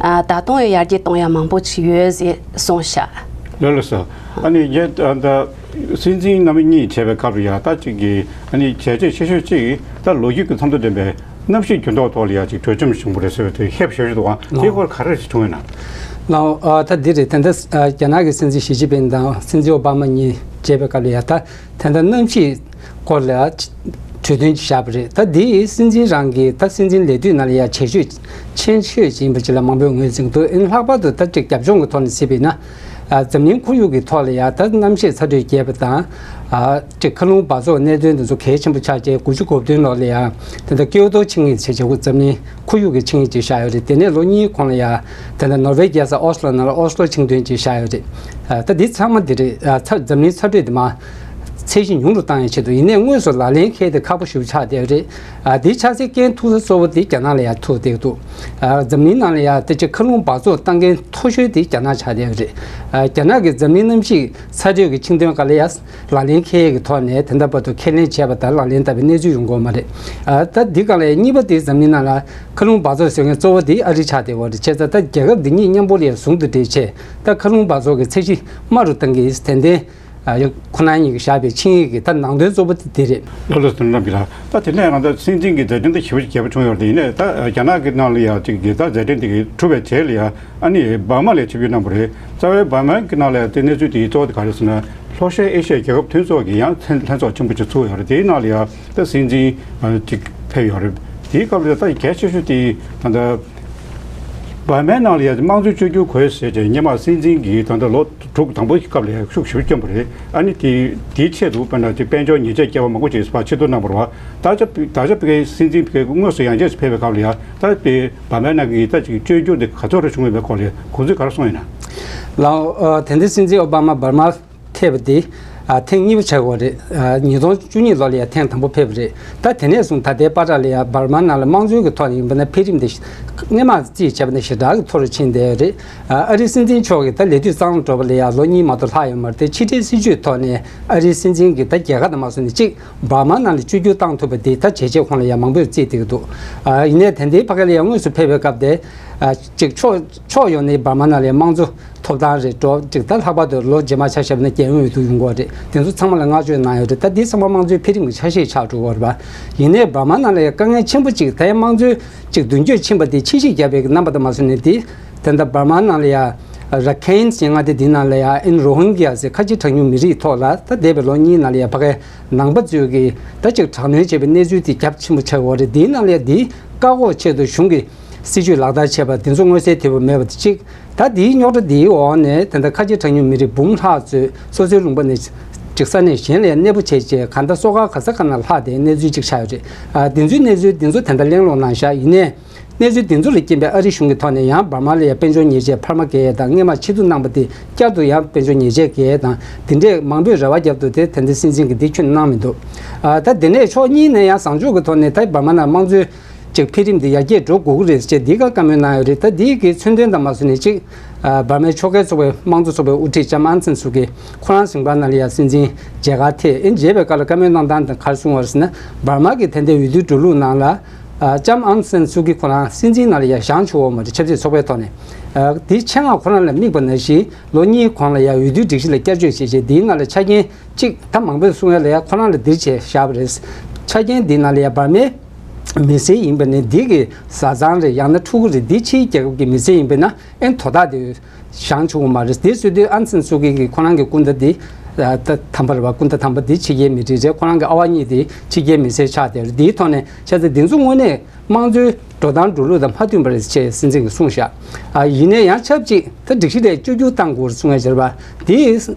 ཨ་ད་དུང་ཡང་ཡར་རྒྱས་གཏོང་ཡ་མང་པོ་ཅིག་ཡོད་ཟེར་གསུངས་ཤག་ལགས་ལགས་སོ། ཨ་ནི་ངས་ད་ད་སྲིད་འཛིན་རྣམ་པ་གཉིས་བྱས་པའི་སྐབས་ལ་ཡ་ད་ཅིག་གི་ཨ་ནི་བྱས་རྗེས་ཆེ་ཤོས་ཅིག་ད་ལོ་རྒྱུས་ཀྱི་མཚམས་སུ་ལྡན་པའི་གནམ་གཤིས་འགྱུར་ལྡོག་ཐོག་ལ་ཡ་ཅིག་གྲོས་འཆམ་བྱུང་བ་རེད་ཟེར་བའི་དེ་ཧེབ་ཞབས་ཞུ་འདུག་ག་དེའི་སྐོར་ག་རེ་ཞིག་བྱུང་ཡོད་ན། ལགས། ཨ་ད་འདི་རེད། ད་ལྟ་ཨ་རྒྱ་ནག་གི་སྲིད་འཛིན་ཞི་ཅིན་ཕིང་དང་སྲིད་འཛིན་ཨོ་བྷ་མ་གཉིས་མཇལ་བའི་སྐབས་ལ་ཡ་ད་ད་ལྟ་གནམ་གཤིས་སྐོར་ལ་གྲོས་མཐུན་ཅིག་བཞག་པ་རེད། ད་འདི་སྲིད་འཛིན་རང་གི་ད་སྲིད་འཛིན་ལས་དུས་ནང་ལ་ཡ་བྱས་རྗེས་ཆེ་ཤོས་ཅིག་ཡིན་པ་ཅིག་ལ་མང་པོས་ངོས་འཛིན་འདུག་ཨ་ནི་ལྷག་པར་དུ་ད་ཅིག་རྒྱབ་ལྗོངས་ཀྱི་ཐོག་ནས་བརྩིས་པ་ཡིན་ན། ཨ་འཛམ་གླིང་ཁོར་ཡུག་གི་ཐོག་ལ་ཡ་ད་གནམ་གཤིས་ཚ་དྲོད་རྒྱས་པ་དང་། ཨ་ཅིག་མཁའ་རླུང་འབག་བཙོག་གནད་དོན་དེ་ཚོ་གལ་ཆེན་པོ་ཆགས་རྗེས་དགུ་བཅུ་གོ་བདུན་ལོ་ལ་ཡ་ད་ལྟ་ཀིའོ་ཏོ་ཆིངས་ཡིག་ཅེས་བྱ་འཛམ་གླིང་ཁོར་ཡུག་གི་ཆིངས་ཡིག་ཅིག་བཞག་ཡོད་རེད། དེ་ནས་ལོ་གཉིས་གོང་ལ་ཡ་ད་ལྟ་ནོར་ཝེ་རྒྱལ་ས་ཨོ་སི་ལོ་ནང་ལ་ཨོ་སི་ལོ་ཆིངས་དོན་ཅིག་བཞག་ཡོད་རེད། ཨ་ད་འདི་ཚང་མ་འདི་རེད། ཨ་ཚ་འཛམ་གླིང་ཚ་དྲོད་འདི་མར་ཚད་གཞི་ཉུང་རུ་བཏང་ཡའི་ཆེད་དུ་ཡིན་ནའི་དངོས་སུ་ལག་ལེན་འཁེལ་ཏེ་ཁག་པོ་ཞེ་པོ་ཆགས་བསྡད་ཡོད་རེད། ཨ་འདི་ཆགས་སའི་རྐྱེན་ཐུག་ས་གཙོ་བོ་དེ་རྒྱ་ནག་ལ་ཡ་ཐུག་བསྡད་འདུག་ཨ་འཛམ་གླིང་ནང་ལ་ཡ་དེ་ཅིག་མཁའ་རླུང་འབག་བཙོག་བཏང་མཁན་མཐོ་ཤོས་དེ་རྒྱ་ནག་ཆགས་བསྡད་ཡོད་རེད། ཨ་རྒྱ་ནག་གིས་འཛམ་གླིང་གནམ་གཤིས་ཚ་དྲོད་ཀྱི་ཆིངས་དོན་སྒང་ལ་ཡ་ལག་ལེན་འཁེལ་ཡས་ཀྱི་ཐོག་ནས་ད་ལྟ་བར་དུ་ཁས་ལེན་བྱས་པ་དང་ལག་ལེན་བསྟར་བའི་གནས་ཚུལ་ཡོང་གི་ཡོད་མ་རེད། ཨ་ད་འདི་སྒང་ལ་གཉིས་པ་དེ་འཛམ་གླིང་ནང་ལ་མཁའ་རླུང་འབག་བཙོག་བཟོ་མཁན་གཙོ་བོ་དེ་ཨ་རི་ཆགས་བསྡད་ཡོད་རེད། བྱས་ཙང་ད་རྒྱལ་ཁབ་འདི་གཉིས་མཉམ་པོ་ལ་ཟུང་དུ་འབྲེལ་བྱས་ད་མཁའ་རླུང་འབག་བཙོག་གི་ཚད་གཞི་དམའ་རུ་གཏང་གི་ཡིན། དེ་འདྲའི་ཨ་ཡོ་ཁོ་ན་གཉིས་ཀྱིས་བཞག་པའི་ཆིངས་ཡིག་གི་ད་ནང་དོན་གཙོ་བོ་དེ་དེ་རེད། ལགས་ལགས་སོ། དོན་གྲུབ་རྣམ་རྒྱལ་ལགས། ད་དེ་ནས་ང་ཚོ་སྲིད་འཛིན་གྱི་མཛད་འཕྲིན་ད་ཞེ་པོ་ཞིག་རྒྱས་པོ་བྱུང་ཡོད་རེད། ཡིན་ནའི་ད་རྒྱ་ནག་གི་ནང་ལ་ཡ་ཅིག་གི་ད་མཛད་འཕྲིན་དེ་གི་གྲུབ་པའི་རྗེས་ལ་ཡ་ཨ་ནི་འབར་མ་ལ་ཆིབས་བསྒྱུར་གནང་བ་རེད། རྩ་བའི་འབར་མ་གི་ནང་ལ་ཡ་དེ་གནས་ཚུལ་དེ་གཙོ་བོ་དེ་ག་རེ་ཟེར་ན། ལྷོ་ཤར་ཨེ་ཤི་ཡའི་རྒྱལ་ཁབ་མཐུན་ཚོགས་ཀྱི་ཡང་ལྷན་ལྷན་ཚོགས་ཆེན་པོ་ཅིག་ཚུགས་ཡོད་རེད། དེའི་ནང་ལ་ཡ་ད་སྲིད་འཛིན་ཅིག་ཕེབས་ཡོད་རེད། དེའི་སྐབས་ལ་ད་གལ་ཆེ་ཤོས་དེ་ད་ལྟ་འབར་མའི་ནང་ལ་ཡ་དམངས་གཙོའི་བཅོས་བསྒྱུར་དགོས་ཟེར་ཏེ་སྔོན་མ་སྲིད་འཛིན་གྱིས་ད་ལྟ་ལོ་དྲུག་དང་པོའི་སྐབས་ལ་ཤུགས་ཞེ་པོ་བསྐྱོན་པ་རེད། ཨ་ནི་དེ་དེའི་ཆེད་དུ་དཔེར་ན་ཅིག་དཔལ་འབྱོར་ཉེས་ཆད་བཀལ་བ་མང་པོ་ཅིག་ཕར་ཕྱིར་བསྡུ་གནང་བ་རེད་བ། ད་ཆ་ད་ཆ་ཕ་གིའི་སྲིད་འཛིན་ཕ་གིའི་དངོས་སུ་ཡང་རྒྱལ་ཕེབས་པའི་སྐབས་ལ་ཡ་ད་དཔེ་འབར་མའི་ནང་གི་ད་ཅིག་བཅོས་བསྒྱུར་དེ་ག་ཚོད་རེ་བྱུང་ཡོད་པའི་སྐོར་ལ་དགོངས་ཚུལ་ག་རེ་གསུངས་ཡོད་ན། ལགས། ཨ་དེ་འདྲའི་སྲིད་འཛིན་ཨོ་བྷ་མ་འབར་མ་ཐེབས་པ་འདི་ཨ་ཐེངས་གཉིས་པ་ཆགས་ཡོད་རེད། ཨ་ཉིས་སྟོང་བཅུ་གཉིས་ལོ་ལ་ཡང་ཐེངས་དང་པོ་ཕེབས་པ་རེད། ད་དེ་ནས་བཟུང་ད་ལྟའི་བར་ལ་ཡང་འབར་མ་ནང་ལ་དམངས་གཙོའི་གི་ཐོག་ནས་ཡིན་པ་ན་འཕེལ་རིམ་འདི་སྔོན་མ་རྩིས་བྱས་པ་ན་ཞེ་དྲག་གི་མཐོ་རུ་ཕྱིན་བསྡད་ཡོད་རེད། ཨ་ཨ་རིའི་སྲིད་འཛིན་མཆོག་གིས་ད་ལས་དུས་གཙང་ལ་འགྲོ་བ་ལ་ཡང་ལོ་གཉིས་མ་གཏོགས་ལྷག་ཡོད་མ་རེད་དེ། ཕྱི་འབྲེལ་སྲིད་ཇུས་ཐོག་ནས་ཨ་རིའི་སྲིད་འཛིན་གྱིས་ད་རྒྱལ་ཁ་དང་མ་སོང་ནས་གཅིག་འབར་མ་ནང་ལ་བཅོས་བསྒྱུར་བཏང་ཐུབ་པ་འདི་ད་བྱས་རྗེས་ཁོང་ལ་ཡང་མང་པོས་བརྩིས་བསྡད་ཀྱི་འདུག་ཨ་ཡིན་ནའི་ད་ལྟའི་ཕ་གི་ལ་ཡང་དངོས་སུ་ཕེབས་པའི་སྐབས་དེ། ཨ་ཅིག་ཕྱོགས་ཕྱོགས་ཡོངས་ནས་འབར་མ་ནང་ལ་དམངས་གཙོ་ཐོབ་ཐང་རེད་འགྲོ། ཅིག་ད་ལྷག་པར་དུ་ལོ་རྗེས་མ་ཆ་བཞག་ན་རྒྱལ་ཡོངས་འོས་བསྡུ་ཡོང་གི་རེད། དེ་ཚོ་ཚང་མ་ལ་བསྔགས་བརྗོད་གནང་ཡོད་རེད། ད་འདི་ཚང་མ་དམངས་གཙོའི་འཕེལ་རིམ་གྱི་ཆ་ཤས་ཆགས་འགྲོ་གི་རེད་པ། ཡིན་ནའི་འབར་མ་ནང་ལ་ཡང་དཀའ་ངལ་ཆེན་པོ་ཅིག་ད་ཡང་དམངས་གཙོའི་ཅིག་མདུན་སྐྱོད་ཕྱིན་པ་དེ་ཕྱིས་ཞིག་བརྒྱབ་པའི་རྣམ་པ་དང་མ་སོང་ནས་དེ། དེ་འདྲ་འབར་མ་ནང་ལ་ཡ་ར་ཁེན་ཞེས་མངའ་སྡེ་འདི་ནང་ལ་ཡ་ཨིན་རོ་ཧིན་གྱི་ཡ་ཟེར་ཁ་ཆེ་གྲངས་ཉུང་མི་རིགས་ཐོག་ལ་ད་འདས་པའི་ལོ་གཉིས་ནང་ལ་ཡ་ཕ་གའི་ནང་པ་ཚོས་ཀྱི་ད་ཅིག་དྲག་གནོན་བྱས་པའི་གནས་ཚུལ་དེ་རྒྱ་ཆེན་པོ་ཆགས་ཡོད་རེད། འདིའི་ནང་ལ་ཡ་འདི་བཀག་འགོག་ཆེད་དུ་གཞུང་གི་སྲིད་ཇུས་ལག་བསྟར་བྱས་པ་འདི་ཚོ་མངོན་གསལ་དོད་པོ་མེད་པ་དེ་གཅིག་ད་འདིའི་རྙོག་དྲ་འདིའི་འོག་ནས་ད་ལྟ་ཁ་ཆེ་གྲངས་ཉུང་མི་རིགས་འབུམ་ལྷག་ཚོས་སོ་སོའི་ལུང་པ་ནས་ཅིག་ས་གནས་གཞན་ལ་ཡ་གནས་སྤོ་བྱས་རྗེས་གང་ལྟར་སོ་ཁ་ག་ས་ག་ན་ལྷག་དེ་གནས་ཚུལ་ཅིག་ཆགས་ཡོད་རེད། ཨ་དེ་ཚོའི་གནས་ཚུལ་དེ་ཚོ་ད་ལྟ་གླེང་སློང་གནང་བཞག་ཡིན་ནའི། གནས་ཚུལ་དེ་ཚོ་ལ་རྐྱེན་པས་ཨ་རིའི་གཞུང་གི་ཐོག་ནས་ཡང་འབར་མ་ལ་ཡང་དཔལ་འབྱོར་ཉེས་ཆད་འཕར་མ་བཀལ་ཡས་དང་སྔོན་མ་ཕྱིར་བསྡུ་གནང་པ་དེ་བསྐྱར་དུ་ཡང་དཔལ་འབྱོར་ཉེས་ཆད་བཀལ་ཡས་དང་དེ་འདྲས་མང་པོས་རེ་བ་བརྒྱབ་འདུག་དེ་ད་ལྟ་སྲིད་འཛིན་གྱིས་འདི་ཁྱོན་གནང་མི་འདུག་ཨ་ད་དེ་ནས་ཕྱོགས་གཉིས་ནས་ཡང་བཟང་ཕྱོགས་ཀྱི་ཐོག་ནས་ད་འབར་མ་ནང་དམངས་གཙོའི་ཅིག་འཕེལ་རིམ་དེ་ཡར་རྒྱས་འགྲོ་དགོས་ཀྱི་རེད་ཅེས་འདི་ག་བཀའ་མོལ་གནང་ཡོད་རེད། ད་འདི་གི་མཚོན་དོན་དང་མ་སོང་ནས་ཅིག་ཨ་འབར་མའི་ཕྱོགས་འགལ་ཚོགས་པའི་དམངས་གཙོ་ཚོགས་པའི་དབུ་ཁྲིད་ལྕམ་ཨང་སན་སུའུ་ཀི་ཁོ་རང་ཟིང་པ་ནང་ལ་ཡང་སྲིད་འཛིན་མཇལ་ཁ་ཐེབས། ཨེ་མཇལ་བའི་སྐབས་ལ་བཀའ་མོལ་གནང་སྟངས་དེ་ག་རེ་གསུངས་པ་རེད་ཟེར་ན། འབར་མ་གི་ད་ལྟའི་འོས་བསྡུའི་འགྲོ་ལུགས་ནང་ལ། ཨ་ལྕམ་ཨང་སན་སུའུ་ཀི་ཁོ་རང་སྲིད་འཛིན་ནང་ལ་ཡང་བཞེངས་ཆོག་གི་མ་རེད། ཆབ་སྲིད་ཚོགས་པའི་ཐོག་ནས། ཨ་དེ་ཆེད་མངགས་ཁོ་རང་ལ་དམིགས་པ་ནང་བཞིན་ལོ་གཉིས་གོང་ལ་ཡང་འོས་བསྡུའི་སྒྲིག་གཞི་ལ་བསྐྱར་བཅོས་བྱས་རྗེས་འདིའི་ནང་ལ་ཆ་རྐྱེན་གཅིག་ད་མང་པོས་གསུང་ཡ་ལ་ཡང་ཁོ་རང་ལ་འདིར་བྱས་བཞག་པ་རེད། ཆ་རྐྱེན་འདིའི་ནང་ལ་ཡང་འབར་མའི་མི་སེར་ཡིན་པ་ནི་འདི་གི་བཟའ་ཚང་རེད། ཡང་ན་ཕྲུ་གུ་རེད། འདི་ཕྱིའི་རྒྱལ་ཁབ་ཀྱི་མི་སེར་ཡིན་པ་ན་ཨེ་དོ་བདག་དེ་བཞེངས་ཆོག་གི་མ་རེད། དེ་བཟོས་དུས་ཨང་སན་སུའུ་ཀི་གི་ཁོ་རང་གི་སྐུ་ཟླ་དེ་ད་དམ་པ་རེད་བ། སྐུ་ཟླ་དམ་པ་དེ་ཕྱི་རྒྱལ་མི་རིགས་རེད། ཁོ་རང་གི་ཨ་བ་གཉིས་དེ་ཕྱི་རྒྱལ་མི་སེར་ཆགས་བསྡད་རེད། དེའི་ཐོག་ནས་བྱས་ཙང་དེ་ཚོ་དངོས་གནས་དམངས་གཙོའི་འགྲོ་སྟངས་འགྲོ་ལུགས་དང་མ་མཐུན་པ་རེད་ཅེས་སྲིད་འཛིན་གྱིས་གསུངས་བཞག་ཨ་ཡིན་ནའི་ཡང་ཆབས་ཅིག་ད་སྒྲིག་གཞི་ལ་བཅོས་བསྒྱུར་བཏང་དགོས་རེད་གསུང་ཡ་བྱས་པ་དེ་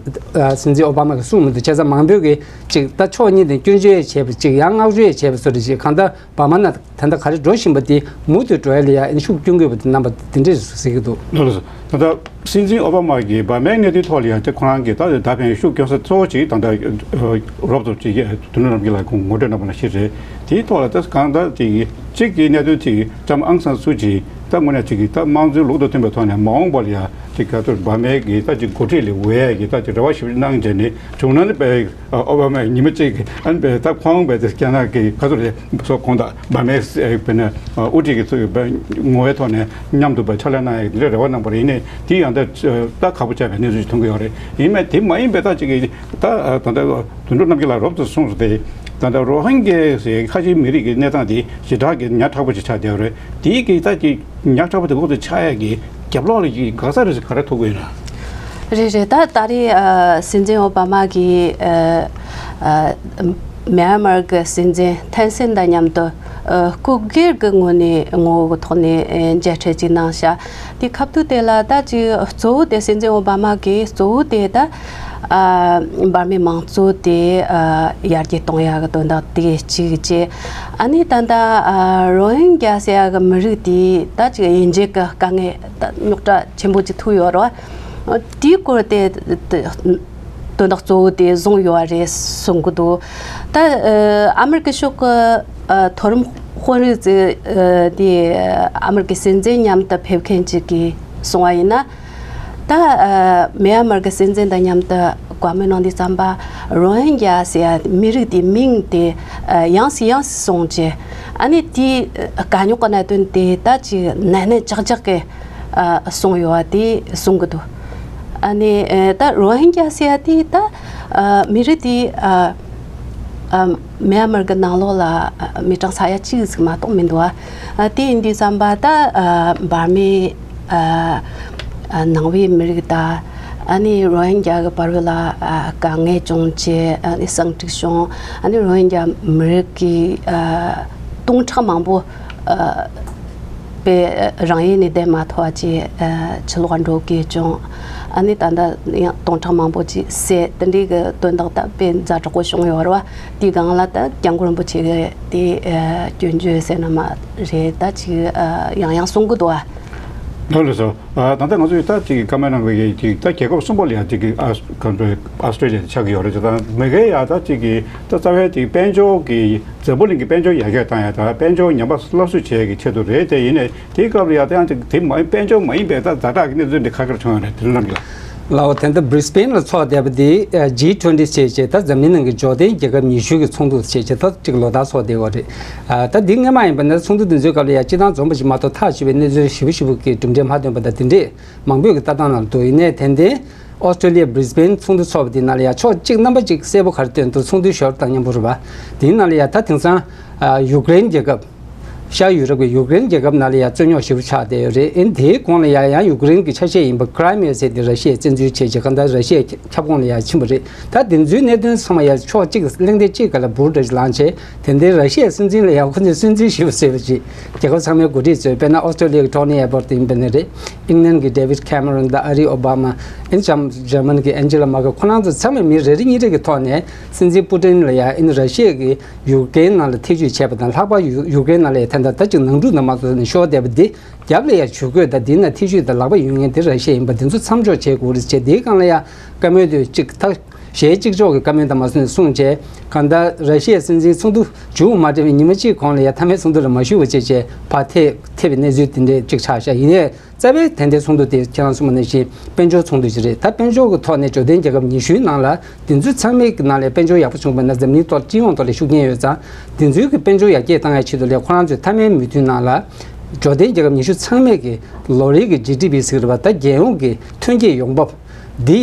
ཨ་སྲིད་འཛིན་ཨོ་བྷ་མ་གིས་གསུངས་མི་འདུག་བྱས་ཙང་མང་པོས་ཀྱིས་ཅིག་ད་ཕྱོགས་གཉིས་ནས་སྐྱོན་བརྗོད་བྱས་པ་ཅིག་ཡང་བསྔགས་བརྗོད་བྱས་པ་བཟོ་འདྲ་ཅིག་གང་ལྟར་འབར་མ་ནང་ད་ལྟ་ག་རེ་འགྲོ་བཞིན་པ་དེ་མུ་མཐུད་འགྲོ་ཡ་ལ་ཡ་ཨེ་ཤུགས་སྐྱོན་དགོས་པ་དེ་རྣམ་པ་དེ་འདྲས་ཟེར་གྱི་འདུག་ལགས་སོ། ད་ལྟ་སྲིད་འཛིན་ཨོ་བྷ་མ་གིས་འབར་མའི་གནད་དོན་ཐོག་ལ་ཡང་དེ་ཁོ་རང་གིས་ད་ད་ཕན་ཤུགས་སྐྱོན་ས་གཙོ་བོ་ཅིག་ད་ལྟ་རོབ་ཙམ་ཅིག་དོན་གྲུབ་རྣམ་རྒྱལ་ལགས་ཀྱིས་ངོ་སྤྲོད་གནང་པ་ནང་བཞིན་རེད། དེའི་ཐོག་ལ་ད་གང་ལྟར་དེ་གཅིག་གི་གནད་དོན་དེ་ལྕམ་ཨང་སན་སུའུ་ཅི་ད་དངོས་གནས་ཅིག་གིས་ད་དམངས་གཙོའི་ལུགས་དང་མཐུན་པའི་ཐོག་ནས་མ་འོངས་པ་ལ་ཡང་དེ་ག་ཚོད་འབར་མའི་གི་ད་ཅིག་འགོ་ཁྲིད་ལ་འོས་ཡ་གི་ད་ཅིག་རེ་བ་ཞིབ་གནང་བྱས་ནས་བྱུང་ན་ནི་དཔེ། ཨོ་བྷ་མས་ཉི་མ་གཅིག་གི་ཨ་ནི་ད་ཁོང་བས་དེ་རྒྱ་ནག་གི་ག་ཚོད་རེད་སོགས་གོང་དང་འབར་མའི་དཔེར་ན་དབུ་ཁྲིད་ཀྱི་ཚོས་ངོ་བོའི་ཐོག་ནས་མཉམ་དུ་ཕྱག་ལས་གནང་ཡག་འདི་འདྲ་རེ་བ་གནང་པ་རེད། ཡིན་ནའི་དེ་ཡང་ད་ད་ཁག་པོ་ཆགས་པའི་གནས་ཚུལ་ཞིག་མཐོང་གི་ཡོད་རེད། ཡིན་ནའི་དེ་མ་ཡིན་པའི་ད་ཅིག་གི་ད་ད་ལྟ་དོན་གྲུབ་རྣམ་རྒྱལ་ལགས་རོབ་ཙམ་གསུངས་སོང་སྟེ། ད་ལྟ་རོ་ཧིན་གྱི་ཁ་ཆེའི་མི་རིགས་ཀྱི་གནས་སྟངས་དེ་ཞེ་དྲག་གི་ཉག་ཕྲ་པོ་ཞིག་ཆགས་བསྡད་ཡོད་རེད། དེའི་གི་ད་ཅིག་ཉག་ཕྲ་པོ་དེ་འོག་ཏུ་ཆགས་ཡ་གི་རྒྱབ་ལོགས་ལ་གི་འགག་རྩ་རེ་ཞིག་ག་རེ་ཐུག་གི་ཡོད་ན། རེད་རེད། ད་ད་རེས་ཨ་སྲིད་འཛིན་ཨོ་བྷ་མ་གིས་ཨ་ཨ་མེན་མར་གི་སྲིད་འཛིན་ཐན་སན་དང་མཉམ་དུ་ཨ་སྐུ་སྒེར་གི་ངོས་ནས་ངོ་བོ་གི་ཐོག་ནས་ཨ་མཇལ་འཕྲད་ཅིག་གནང་ཤག་དེ་སྐབས་དུས་དེ་ལ་ད་ཅིག་གཙོ་བོ་དེ་སྲིད་འཛིན་ཨོ་བྷ་མ་གིས་གཙོ་བོ་དེ་ད་ཨ་འབར་མའི་དམངས་གཙོ་དེ་ཨ་ཡར་རྒྱས་གཏོང་ཡ་གི་དོན་དག་དེ་གཅིག་བྱས། ཨ་ནི་ད་ལྟ་ཨ་རོ་ཧིན་གྱ་ཟེར་ཡ་གི་མི་རིགས་དེ་ད་ཅིག་དབྱེ་འབྱེད་ཀྱི་དཀའ་ངལ་ད་རྙོག་དྲ་ཆེན་པོ་ཅིག་ཐུག་ཡོད་རེད་བ། དེའི་སྐོར་དེ་དོན་དག་གཙོ་བོ་དེ་བཟུང་ཡོད་རེད་གསུང་གི་འདུག་ད་ཨ་མི་རི་ཀའི་ཕྱོགས་ཀྱི་ཨ་མཐོ་རིམ་དཔོན་རིགས་ཚོས་ཨ་དེ་ཨ་མི་རི་ཀའི་སྲིད་འཛིན་མཉམ་དུ་ཕེབས་མཁན་ཅིག་གིས་གསུངས་པ་ཡིན་ན། ད་ཨ་མེན་མར་གྱི་སྲིད་འཛིན་དང་མཉམ་དུ་བཀའ་མོལ་གནང་དུས་ཙམ་པ་རོ་ཧིན་གྱ་ཟེར་ཡ་མི་རིགས་དེའི་མིང་དེ་ཨ་ཡང་སེ་ཡང་སེ་སོང་རྗེས་ཨ་ནི་དེའི་དཀའ་རྙོག་གི་གནད་དོན་དེ་ད་ཅིག་ནན་ནན་ཅག་ཅག་གི་ཨ་གསུངས་ཡོད་པ་དེ་གསུང་གི་འདུག་ཨ་ནི་ཨ་ད་རོ་ཧིན་གྱ་ཟེར་ཡ་དེ་ད་ཨ་མི་རིགས་དེ་ཨ་ཨ་མེན་མར་གྱི་ནང་ལོགས་ལ་ཨ་མི་གྲངས་ས་ཡ་གཅིག་ཟིག་མ་གཏོགས་མི་འདུག་ཨ་དེ་ཡིན་དུས་ཙམ་པ་ད་ཨ་འབར་མའི་ཨ་ཨ་ནང་པའི་མི་རིགས་དང་ཨ་ནི་རོ་ཧིན་གྱ་གི་བར་བ་ལ་ཨ་དཀའ་ངལ་བྱུང་རྗེས་ཨ་ནི་ཟིང་འཁྲུག་བྱུང་། ཨ་ནི་རོ་ཧིན་གྱ་མི་རིགས་ཀྱི་ཨ་སྟོང་ཕྲག་མང་པོ་ཨ་པའི་རང་ཡུལ་ནས་བསྡད་མ་ཐུབ་པ་བཅས་ཨ་ཕྱི་ལོགས་འགྲོ་དགོས་བྱུང་། ཨ་ནི་ད་ལྟ་ཡང་སྟོང་ཕྲག་མང་པོ་ཅིག་བསད། དེ་འདྲའི་གི་དོན་དག་ད་དཔེ་ཛ་དྲག་པོ་བྱུང་ཡོད་རེད་བ། དེའི་སྒང་ལ་ད་སྐྱབས་མགོན་རིན་པོ་ཆེ་གི་དེ་ཨ་སྐྱོན་བརྗོད་ཟེར་ན་མ་རེད། ད་ཅིག་ཨ་ཡང་ཡང་གསུང་གི་འདུག་ཨ། ལགས་ལགས་སོ། ཨ་ད་ལྟ་ང་ཚོས་ད་ཅིག་བཀའ་མོལ་གནང་བའི་ཅིག་ད་རྒྱལ་ཁབ་གསུམ་པ་ལ་ཡང་ཅིག་ཨ་ག་ཚོད་ཨ་སི་ཀྲེ་ལི་ཡ་ཆགས་ཀྱི་ཡོད་རེད། ད་མི་འགའ་ཡང་ད་ཅིག་གི་ད་རྩ་བའི་ཅིག་དཔལ་འབྱོར་གྱི་འཛམ་བུ་གླིང་གི་དཔལ་འབྱོར་ཡར་རྒྱས་བཏང་ཡ་ད་དཔལ་འབྱོར་ཉམས་པ་སླར་གསོ་བྱེད་ཡ་གི་ཆེད་དུ་རེད། དེ་ཡིན་ནའི་དེའི་སྐབས་ལ་ཡང་ད་ཡང་ཅིག་དེ་མ་ཡིན་དཔལ་འབྱོར་མ་ཡིན་པའི་ད་ཛ་དྲག་གི་གནས་ཚུལ་འདི་ཁ་ཁར་བྱུང་ཡོད་རེད། དེ་ལ་རྣམ་གྱི། ལའོ། དེ་འདྲ་Brisbane་ལ་ཚོགས་བསྡད་པ་འདི་G twenty་བྱས་བྱས་ད་འཛམ་གླིང་ནང་གི་འབྱོར་ལྡན་རྒྱལ་ཁབ་ཉི་ཤུ་གི་ཚོགས་འདུ་བྱས་བྱས་ད་གཅིག་ལོ་ལྟར་ཚོགས་བསྡད་ཡོད་རེད། ད་འདི་སྔོན་མ་ཡིན་པ་ན་ཚོགས་འདུ་འདི་ཚོའི་སྐབས་ལ་ཡང་སྤྱི་བཏང་འཛོམས་པ་ཞིག་མ་གཏོགས་ཐག་ཆོད་པའི་གནས་ཚུལ་ཞིབ་པོ་ཞིབ་པོ་གི་གྲུབ་འབྲས་མ་ཐོན་པ་དང་དེ་འདྲས་མང་པོས་ཀྱི་ལྟ་སྟངས་ནང་འདུག་ཡིན་ནའི་དེ་འདྲའི་Australia Brisbane་ཚོགས་འདུ་ཚོགས་པ་འདི་ནང་ལ་ཡང་ཕྱོགས་གཅིག་རྣམ་པ་གཅིག་གསལ་པོ་ག་རེ་སྟོན་འདུག་ཚོགས་འདུའི་ཞོར་དང་མཉམ་པོ་རེད་པ། དེའི་ནང་ལ་ཡང་ད་དེང་སང་ཡུཀ་རེན་རྒྱལ་ཁབ། ཤར་ཡུ་རོབ་ཀྱི་ཡུཀ་རེན་རྒྱལ་ཁབ་ནང་ལ་ཡང་རྩོད་རྙོག་ཞེ་པོ་ཆགས་བསྡད་ཡོད་རེད། ཨིན་དེའི་གོང་ལ་ཡང་ཡང་ཡུཀ་རེན་གྱི་ཆ་ཤས་ཡིན་པ་Crimea་ཟེར་དེ་ར་ཤི་ཡས་བཙན་འཛུལ་བྱས་རྗེས་གང་ལྟར་ར་ཤི་ཡའི་ཁྱབ་ཁོངས་ལ་ཡང་ཕྱིན་པ་རེད། ད་དེ་ཚོའི་གནད་དོན་ཚང་མ་ཡང་ཕྱོགས་གཅིག་གླེང་སྟེགས་གཅིག་སྒང་ལ་འབུར་འདྲ་ཞིག་ལངས་བྱས་དེ་འདྲའི་ར་ཤི་ཡའི་སྲིད་འཛིན་ལ་ཡང་ཁོ་ཚོས་སུན་གཙེར་ཞེ་པོ་བཟོས་པ་ཅིག་རྒྱལ་ཁབ་ཚང་མའི་འགོ་ཁྲིད་ཚོས་དཔེར་ན་ཨོ་སི་ཀྲོ་ལི་ཡའི་Tony Abbott་ཡིན་པ་ནི་རེད། ཨིང་ལན་གྱི་David Cameron་དང་ཨ་རིའི་ཨོ་བྷ་མ། ཨིན་ཇར་མན་གྱི་Angela Merkel་ཁོ་རང་ཚོ་ཚང་མས་མི་རེ་རེ་གཉིས་རེ་གི་ཐོག་ནས་སྲིད་འཛིན་པུ་ཏིན་ལ་ཡང་ཨིན་ར་ཤི་ཡ་གི་ཡུཀ་རེན་ནང་ལ་ཐེ་བྱུས་བྱས་པ་དང་ལྷག་པར་ཡུ་ཡུཀ་རེན་ནང་ལ་ཡང་ད་ལྟ་ད་ཅིག་ནང་འཁྲུག་ནང་མ་ཐོན་ནས་ཤོར་བསྡད་པ་འདི་རྒྱབ་ལ་ཡང་ཇུས་འགོད་དང་འདི་ན་ཐེ་བྱུས་དང་ལག་པ་ཡོད་མཁན་དེ་ར་ཤི་ཡ་ཡིན་པ་འདི་ཚོ་མཚམས་འཇོག་བྱེད་དགོས་རེད་ཅེས་དེའི་སྒང་ལ་ཡང་བཀའ་མོལ་དུ་གཅིག་ཐག་ཞལ་གཅིག་ལྕོག་གི་བཀའ་མོལ་དང་མ་སོན་གསུངས་བྱས་གང་ལྟར་ར་ཤི་ཡའི་སྲིད་འཛིན་ཚོགས་འདུ་མཇུག་མ་སྒྲིལ་བའི་ཉི་མ་གཅིག་གོང་ལ་ཡང་མཐའ་མའི་ཚོགས་འདུ་ལ་མ་ཞུགས་པ་བྱས་བྱས་ཕར་ཐེ་ཐེ་བའི་གནས་ཚུལ་དེ་འདྲས་གཅིག་ཆགས་བཞག་ཡིན་ནའི། རྩ་བའི་དེ་འདྲའི་ཚོགས་འདུ་དེ་ཁྱེད་རང་གསུངས་པ་ནང་བཞིན་དཔལ་འབྱོར་ཚོགས་འདུ་ཞིག་རེད། ད་དཔལ་འབྱོར་གྱི་ཐོག་ནས་འབྱོར་ལྡན་རྒྱལ་ཁབ་ཉི་ཤུའི་ནང་ལ་འདི་ཚོ་ཚང་མའི་ནང་ལས་དཔལ་འབྱོར་ཡག་པོ་བྱུང་བ་ན་འཛམ་གླིང་ཐོག་སྤྱི་ཡོངས་ཐོག་ལ་ཤུགས་རྐྱེན་ཡོད་ཙང་འདི་ཚོའི་གི་དཔལ་འབྱོར་ཡར་རྒྱས་བཏང་ཡ་ཆེད་དུ་ལས་ཁོ་རང་ཚོའི་མཐའ་མའི་མུ་མཐུད་ནང་ལ་འབྱོར་ལྡན་རྒྱལ་ཁབ་ཉི་ཤུ་ཚང་མས་ཀྱི་ལོ་རེའི་གི་ཇི་ཌི་པི་ཟེར་གི་རེད་པ། ད་རྒྱལ་ཡོངས་ཀྱི་ཐོན་སྐྱེད་ཡོང་འབབ་འདི་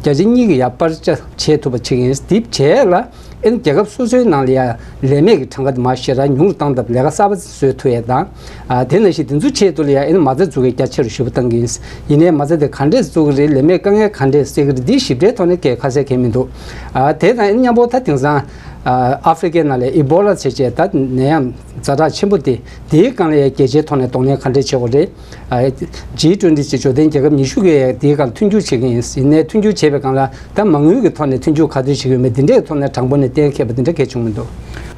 བརྒྱ་ཆ་གཉིས་ཀྱི་ཡར་སྤར་ཆ་བྱེད་ཐུབ་པ་བྱེད་ཀྱི་ཡིན། འདི་བྱས་ལ་ཨེ་ནི་རྒྱལ་ཁབ་སོ་སོའི་ནང་ལ་ཡང་ལས་མེད་ཀྱི་གྲངས་ཀ་དེ་མར་ཞེ་དྲག་ཉུང་རུ་བཏང་སྟབས་ལས་ཀ་གསར་པ་བཟོ་ཐུབ་ཡས་དང་། ཨ་དེ་ནང་བཞིན་དེ་ཚོ་ཆེད་དུ་ལ་ཡང་ཨེ་ནི་མ་རྩ་འཛུགས་ཀྱི་རྒྱ་ཆེ་རུ་ཞེ་པོ་བཏང་གི་ཡིན། ཡིན་ནའི་མ་རྩ་དེ་ག་འདྲས་བཙུགས་ཀྱི་རེད། ལས་མེད་དཀའ་ངལ་ག་འདྲས་སེལ་གྱི་རེད། འདི་ཞིབ་ཕྲའི་ཐོག་ནས་སྐད་ཁ་གསལ་གང་མི་འདུག་ཨ་དེ་དང་ཨེ་ནི་མཉམ་པོ་ད་དེང་སང་ཨ་ཨ་ཧྥེ་རི་ཁའི་ནང་ལ་ཨི་བྷོ་ལ་ཟེར་བྱས་ད་ནད་ཡམས་ཛ་དྲག་ཆེན་པོ་དེ་དེའི་སྒང་ལ་ཡང་རྒྱལ་སྤྱིའི་ཐོག་ནས་གདོང་ལེན་ག་འདྲས་བྱེད་དགོས་རེད། ཨ་ཇི་ཊུ་ཝེན་ཊི་ཅེས་འབྱོར་ལྡན་རྒྱལ་ཁབ་ཉི་ཤུ་གིས་དེའི་སྒང་ལ་མཐུན་འགྱུར་བྱེད་ཀྱི་ཡིན། ཡིན་ནའི་མཐུན་འགྱུར་བྱེད་པའི་སྒང་ལ་ད་མ་དངུལ་གྱི་ཐོག་ནས་མཐུན་འགྱུར་ག་དུས་བྱེད་ཀྱི་ཡོད་མེད་འདི་འདྲའི་ཐོག་ནས་དྲང་པོ་ནས་གཏན་འཁེལ་བ་འདི་འདྲ་གལ་བྱུང་མི་འདུག་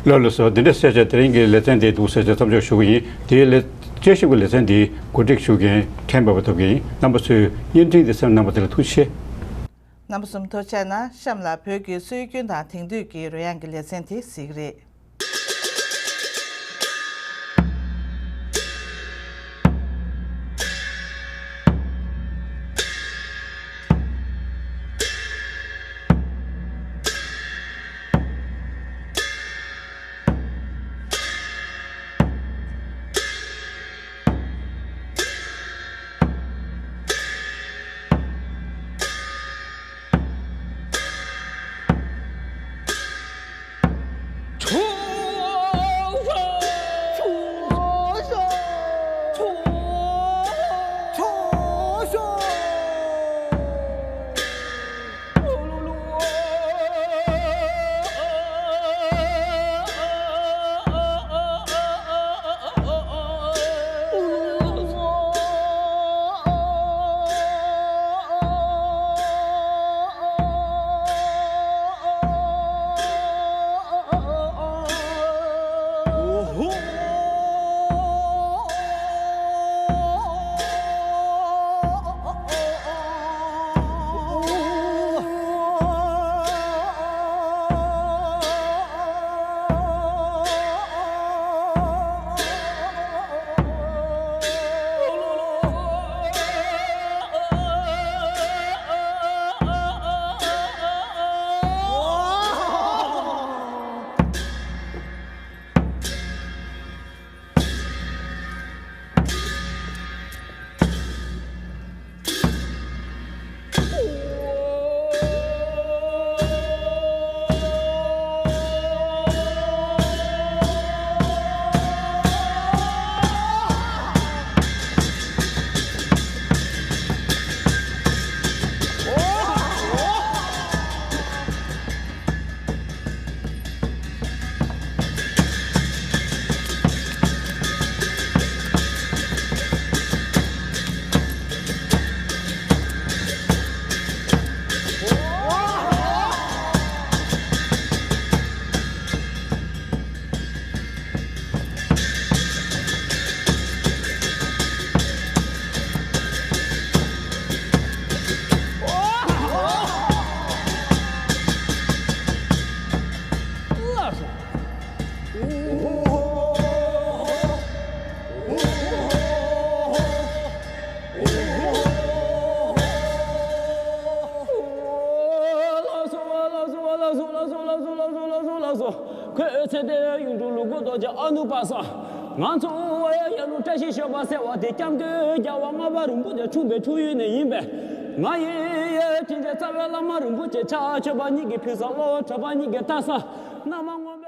ལགས་ལགས་སོ། འདི་འདྲ་བཤད་བྱས་དེ་རིང་གི་ལེ་ཚན་འདི་འདུག་ཟེར་བྱས་མཚམས་འཇོག་ཞུ་གི་ཡིན། དེའི་ལེ་དཔྱད་ཞིབ་ཀྱི་ལེ་ཚན་འདི་གོ་སྒྲིག་ཞུ་མཁན་ཕྲན་བབས་པ་ཐུབ་ཀྱིན་རྣམ་པ་ཚོས་བརྙན་འཕྲིན་འདི་གསན་གནང་བ་དེ་ལ་ཐུགས་རྗེ་ཆེ། རྣམ་པ་གསུམ་ཐུགས་རྗེ་གནང་། གཤམ་ལ་བོད་ཀྱི་སྲོལ་རྒྱུན་དང་དེང་དུས་ཀྱི་རོལ་དབྱངས་ཀྱི་ལེ་ཚན་དེ་གཟིགས་ཀྱི་རེད། ཁོས་ཚེ་འདས་གཡུང་དྲུང་ལུ་གུ་རྡོ་རྗེ་ཨ་ནུ་པ་སངས། ང་ཚོ་ཡ་ལུ་བཀྲ་ཤིས་ཞོལ་པ་ཟེར་བ་དེ་སྐྱབས་མགོན་རྒྱལ་བ་ལྔ་པ་རིན་པོ་ཆེ་འཁྲུངས་པའི་འཁྲུངས་ཡུལ་ནས་ཡིན་པས། ང་ཡི་དྲིན་ཅན་རྩ་བའི་བླ་མ་རིན་པོ་ཆེ་ཕྱག་མཆོད་པ་ཉིད་ཀྱི་ཕུལ་ས་བློ་གྲོས་པ་ཉིད་ཀྱི་ལྟ་ས། རྣམ་མང་སྔོན་པོའི།